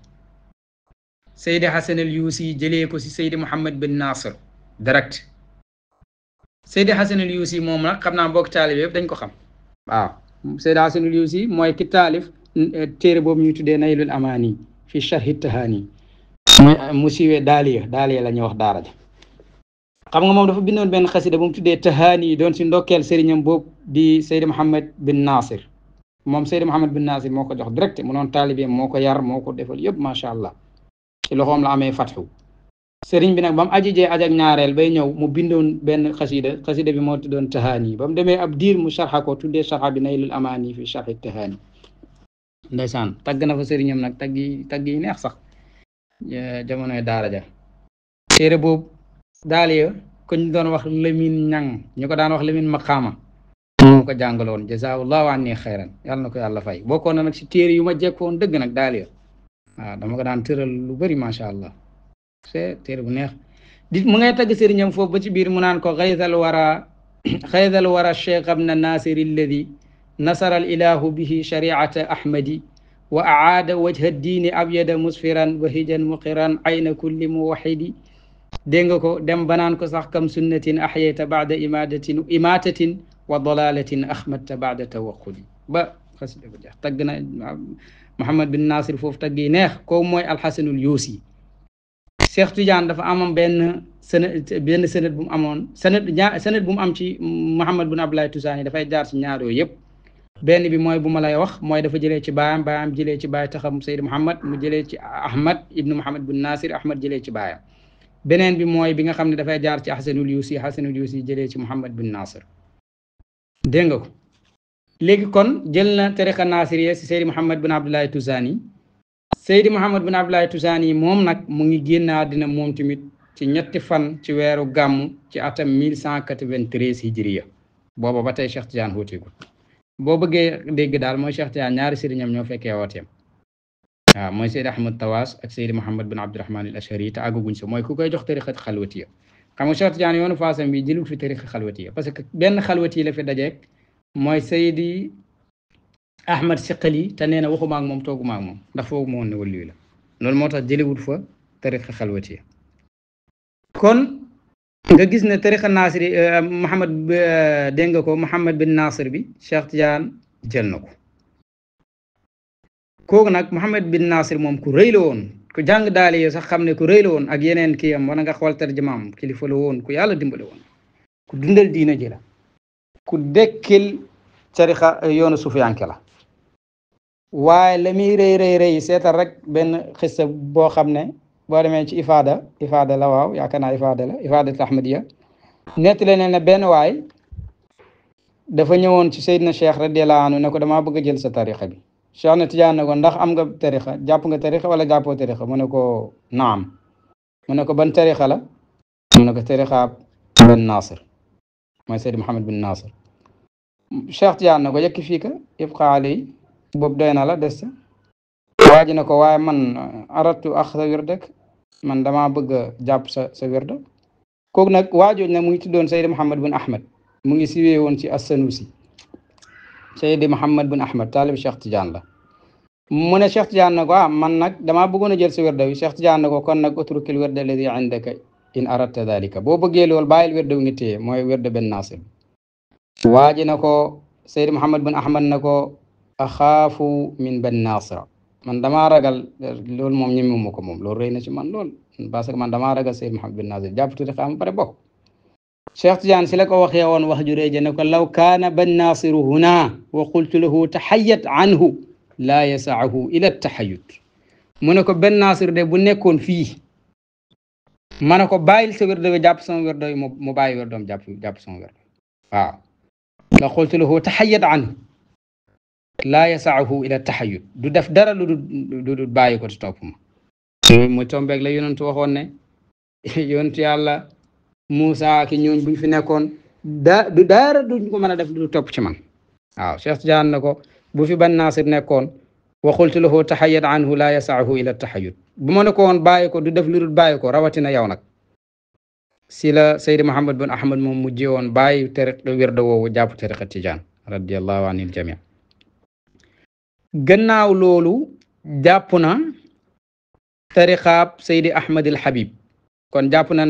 Seydi Hasan Al-Yusi jëlee ko si Seydi Muhammad bin Nasir direct. Seydi Hasan Al-Yusi moom nag xam naa mbokk taalib yëpp dañ ko xam waaw Seydi Hasan Al-Yusi mooy ki taalif téere boobu ñuy tuddee Naylul Amaani fi sharhi Tahani mu siiwee daaliya la ñuy wax daara ja. xam nga moom dafa bindoon benn xasida bu mu tuddee Tahani doon si ndokkeel sëriñam boobu di Seydi Muhammad bin Nasir moom Seydi Muhammad bin Nasir moo ko jox direct mu noon taalibeem moo ko yar moo ko defal yëpp macha allah ci loxoom la amee fatxu. sëriñ bi nag ba mu ajijee ajak ñaareel bay ñëw mu bindoon benn xasida bi moo tuddoon Tahani ba mu demee ab diir mu sharxa ko tuddee sharxa bi Naylul Amaani fi sharhi Tahani. ndeysaan tagg na fa sëriñam nag tagg yi neex sax jamonoy daara ja. téere boobu daaliya ko ñu doon wax Lamine Ñang ñu ko daan wax Lamine Maqaama moo ko jàngaloon jazaahullahu anni xayran yàlla na ko yàlla fay bokkoon na nag si téere yu ma jekkoon dëgg nag daaliya waaw dama ko daan tëral lu bëri macha allah c'est téere bu neex di mu ngay tagg sëriñam foofu ba ci biir mu naan ko xaydal wara cheikh ibn nasir alladi nasara al ilahu bihi shariata ahmadi wa aada wajha diini abyada musfiran wa hijan muqiran ayna kulli muwahidi dégg nga ko dem banaan ko sax kam sunnatin ahyayta ba'da imatatin wa dalalatin ahmadta ba'da tawaqqudi ba xasida ko jeex tagg na Muhammad bin Nasir foofu tagg yi neex ko mooy alxasanul yuusi Cheikh Tidiane dafa amoon benn sanad bu mu amoon sanad bu mu am ci Muhammad bin Abdoulaye Toussaani dafay jaar ci ñaar yooyu yëpp benn bi mooy bu ma lay wax mooy dafa jëlee ci baayam jëlee ci baay taxam Seydi Muhammad mu jëlee ci Ahmad ibnu Muhammad bin Nasir Ahmad jëlee ci baayam beneen bi mooy bi nga xam ne dafay jaar ci Hasanul Yuusi jëlee ci Muhammad bin Nasir dégg nga ko léegi kon jël na tariqa Nasiriya si Seydi Muhammad bin Abdoulaye Toussaani Seydi Muhammad bin Abdoulaye Toussaani moom nag mu ngi génn àddina moom tamit ci ñetti fan ci weeru gàmmu ci atam 1193 hijriya booba ba tey Cheikh Tidiane wooteegul boo bëggee dégg daal mooy Cheikh Tidiane ñaari sëriñam ñoo fekkee wooteem waaw mooy Seydi Ahmad Tawaas ak Seydi Muhammad bin Abdurahman al Ashari te àggaguñ sa mooy ku koy jox tariqa xalwatiya xam nga Cheikh Tidiane yoonu faasam bi jëlul fi tariqa xalwatiya parce que benn xalwati la fi dajeek mooy Seydi Ahmad Siqali te nee na waxuma ak moom tooguma ak moom ndax foogu ma woon ne waliyu la loolu moo tax jëliwul fa tariqa xalwatiya kon nga gis ne tariqa Nasiri Muhammad dégg nga ko Muhammad bin Nasir bi Cheikh Tidiane jël na ko kooku nag Muhammad bin Nasir moom ku rëy la woon ku jàng daali yo sax xam ne ku rëy la woon ak yeneen kii am wala nga xool tarjumaam kilifa la woon ku yàlla dimbale woon ku dundal diina ji la ku dekkil tariqa yoonu sufiyanke la waaye la muy rëy seetal rek benn xissa boo xam ne boo demee ci ifaada la waaw yaakaar naa ifaada la ifaadatul ahmadiya nettali ne benn waay dafa ñëwoon ci Seydina Cheikh radiyallahu anhu ne ko damaa bëgg a jël sa tariqa bi Cheikh na Tidiane ne ko ndax am nga tariqa jàpp nga tariqa wala jàppoo tariqa mu ne ko naam mu ne ko ban tariqa la mu ne ko tariqa bin Nasir mooy Seydi Muhammad bin Nasir Cheikh Tidiane ne ko yekki fii ka ibqa alay boobu doy na la des waa ji ne ko waaye man aratu axda wirdak man damaa bëgg a jàpp sa wirda kooku nag waajooj nag mu ngi tuddoon Seydi Muhammad bin Ahmad mu ngi siwee woon ci As-Sanusi Seydi Muhammad bin Ahmad taalib Cheikh Tidiane la mu ne Cheikh Tidiane ne ko man nag damaa bëggoon a jël sa wirda wi Cheikh Tidiane ne ko kon nag utrukil wirda alladi indaka in aradta dalika boo bëggee loolu bàyyil wirda wi nga téye mooy wirda bin Nasir waa ji ne ko Seydi Muhammad bin Ahmad ne ko axaafu min bin Nasir man damaa ragal loolu moom ñemewuma ko moom loolu rëy na ci man lool parce que man damaa ragal Seydi Muhammad bin Nasir jàpp tuuti xam pare bokk Cheikh Tidiane si la ko waxee woon wax ju rëy ja ne ko law kaana bin Nasiru huna wa qultu lahu tahayyat anhu laa yasaahu ila tahayut mu ne ko bin Nasir de bu nekkoon fii ma ne ko bàyyil sa wérdo bi jàpp sama wérdo mu bàyyi wérdoom jàpp sama wérdo waaw la qultu lahu tahayyat anhu laa yasaahu ila tahayut du def dara lu du bàyyi ko ci topp ma mu tombeeg la yonentu waxoon ne yonentu yàlla Moussa ki ñooñ buñ fi nekkoon du dara duñ ko mën a def du topp ci man waaw Cheikh Tidiane na ko bu fi ban Nasir nekkoon wa qultu lahu tahayyat anhu laa yasaahu ila tahayut bu ma ne ko woon bàyyi ko du def lu dul bàyyi ko rawatina yow nag si la Seydi Muhammad bin Ahmad moom mujjee woon bàyyi tariqa wirda woowu jàpp tariqa Tidiane radiyallahu anil jami gannaaw loolu jàpp na tariqaab Seydi Ahmad al Habib kon jàpp na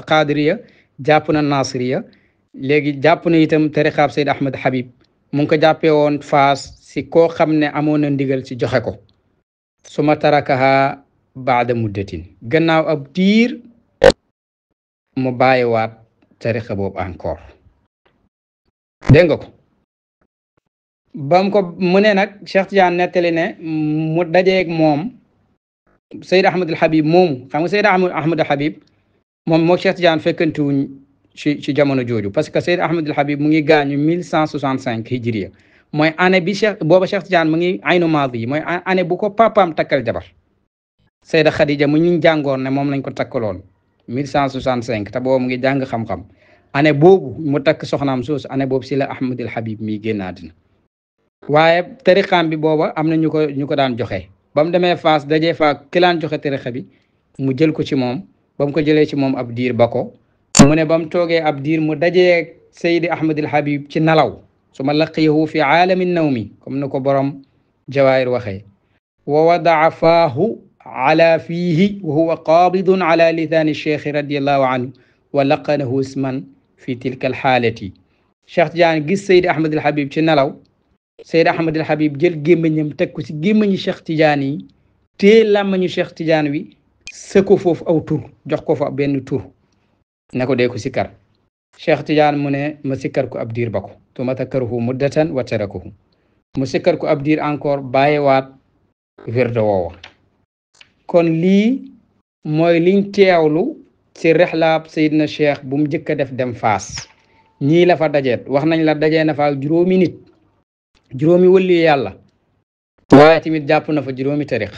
Qadiriya jàpp na Nasiriya léegi jàpp na itam tariqaab Seydi Ahmad Habib mu ngi ko jàppee woon Faas si koo xam ne amoon na ndigal ci joxe ko suma tarakaha baada muddatin gannaaw ab diir mu bàyyiwaat tariqa boobu encore dégg nga ko bam ko mu ne nag Cheikh Tidiane nettali ne mu dajeeg moom Seydi Ahmad al Habib moomu xam nga Seydi Ahmad al Habib moom moo Cheikh Tidiane fekkantuwuñ ci jamono jooju parce que Seydi Ahmad al Habib mu ngi gaañu 1165 hijriya mooy année bi booba Cheikh Tidiane mu ngi aynu maadi yi mooy année bu ko papaam takkal jabar Seyda Khadija mu ñu jàngoon ne moom lañ ko takkaloon 1165 te booba mu ngi jàng xam-xam année boobu mu takk soxnaam soosu année boobu si la Ahmad al Habib mii génn àddina waaye tariqaam bi booba am na ñu ko daan joxe ba mu demee Faas dajee fa ki laan joxe tariqa bi mu jël ko ci moom ba mu ko jëlee ci moom ab diir ba ko mu ne ba mu toogee ab diir mu dajee Seydi Ahmad al Habib ci nalaw suma laqiyahu fi aalami nawmi comme na ko borom jawaahir waxee wa wadaa faahu ala fiihi wa huwa qaabidun ala lisaani cheikh radiallahu anhu wa laqanahu isman fi tilka alxaalati. Cheikh Tidiane gis Seydi Ahmad al Habib ci nelaw, Seydi Ahmad al Habib jël gémmiñam teg ko ci gémmiñu Cheikh Tidiane yi, tee làmmañu Cheikh Tidiane wi së ko foofu aw tur, jox ko fa benn tur ne ko dee ko sikkar. Cheikh Tidiane mu ne ma sikkar ko ab diir ba ko tuma takkaruhu muddatan wa tarakuhu, mu sikkar ko ab diir encore bàyyiwaat wirdo woowa. kon lii mooy liñ teewlu ci rexlaab Seydina Cheikh bu mu njëkk a def dem Faas. ñii la fa dajeet wax nañ la dajee na fa juróomi nit, juróomi wëlli yàlla, waaye tamit jàpp na fa juróomi tarix.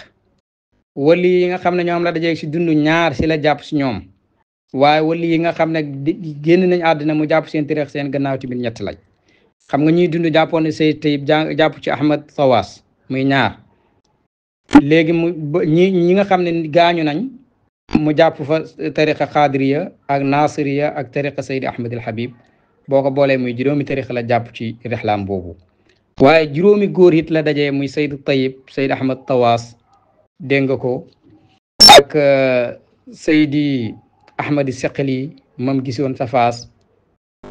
wëlli yi nga xam ne ñoom la dajee ci dund ñaar si la jàpp si ñoom, waaye wëlli yi nga xam ne génn nañ àddina mu jàpp seen tarix seen gannaaw tamit ñett lañ. xam nga ñuy dund jàppoon ne Seyd Tayib jàpp ci Ahmad Tawaas muy ñaar. léegi ñi nga xam ne gaañu nañ mu jàpp fa tariqa Xaadiriya ak Nasiriya ak tariqa Seydi Ahmad al Habib. boo ko boolee muy juróomi tariqa la jàpp ci rexlaam boobu. waaye juróomi góor it la dajee muy Seyd Tayib, Seyd Ahmad Tawaas, dégg nga ko, ak Seydi Ahmad Seqali moom gisoon sa Faas,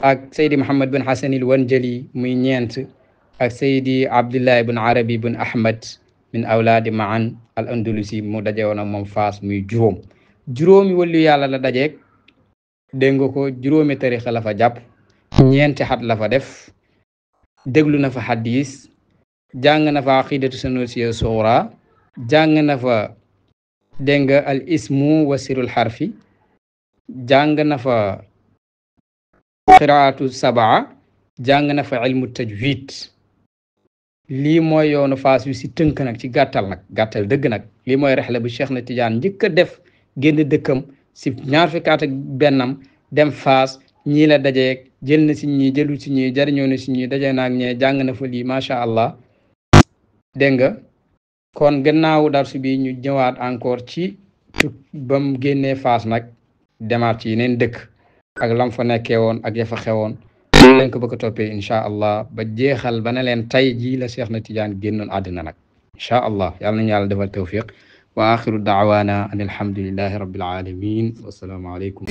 ak Seydi Muhammad bin Hasan al Wanjali muy ñeent, ak Seydi Abdullah bin Arabi bin Ahmad min awlaadi Maan al Andalusi mu daje woon ak moom Faas muy juróomi wàllu yàlla la dajeeg, dégg nga ko, juróomi tariqa la fa jàpp, ñeenti xat la fa def, déglu na fa xadis, jàng na fa aqidatu sanusiya suura, jàng na fa dégg nga al ismu wa sirul xarfi, jàng na fa qiraatu sabaa, jàng na fa ilmu tajwid. lii mooy yoonu Faas yu si tënk nag, ci gàttal dëgg nag. lii mooy rexla bu Cheikh na Tidiane njëkk a def, génn dëkkam si ñaar fukki at ak bennam dem Faas. ñii la dajeeg, jël na si ñii, jëlu si ñii, jariñoo na si ñii, daje naag ñee, jàng na fa lii, macha allah. dégg nga kon gannaaw darsu bi ñu ñëwaat encore ci bam génnee Faas nag demaat ci yeneen dëkk ak lam fa nekkee woon ak ya fa xewoon. lañ ko bëgg a toppee incha allah ba jeexal ba ne leen tay jii la Cheikh na Tidiane génnoon àddina nag incha allah. yàlla nañu yàlla defal tawfiq wa axiru daawaana an alhamdulillahi rabbil alamin. wassalaamu aleykum.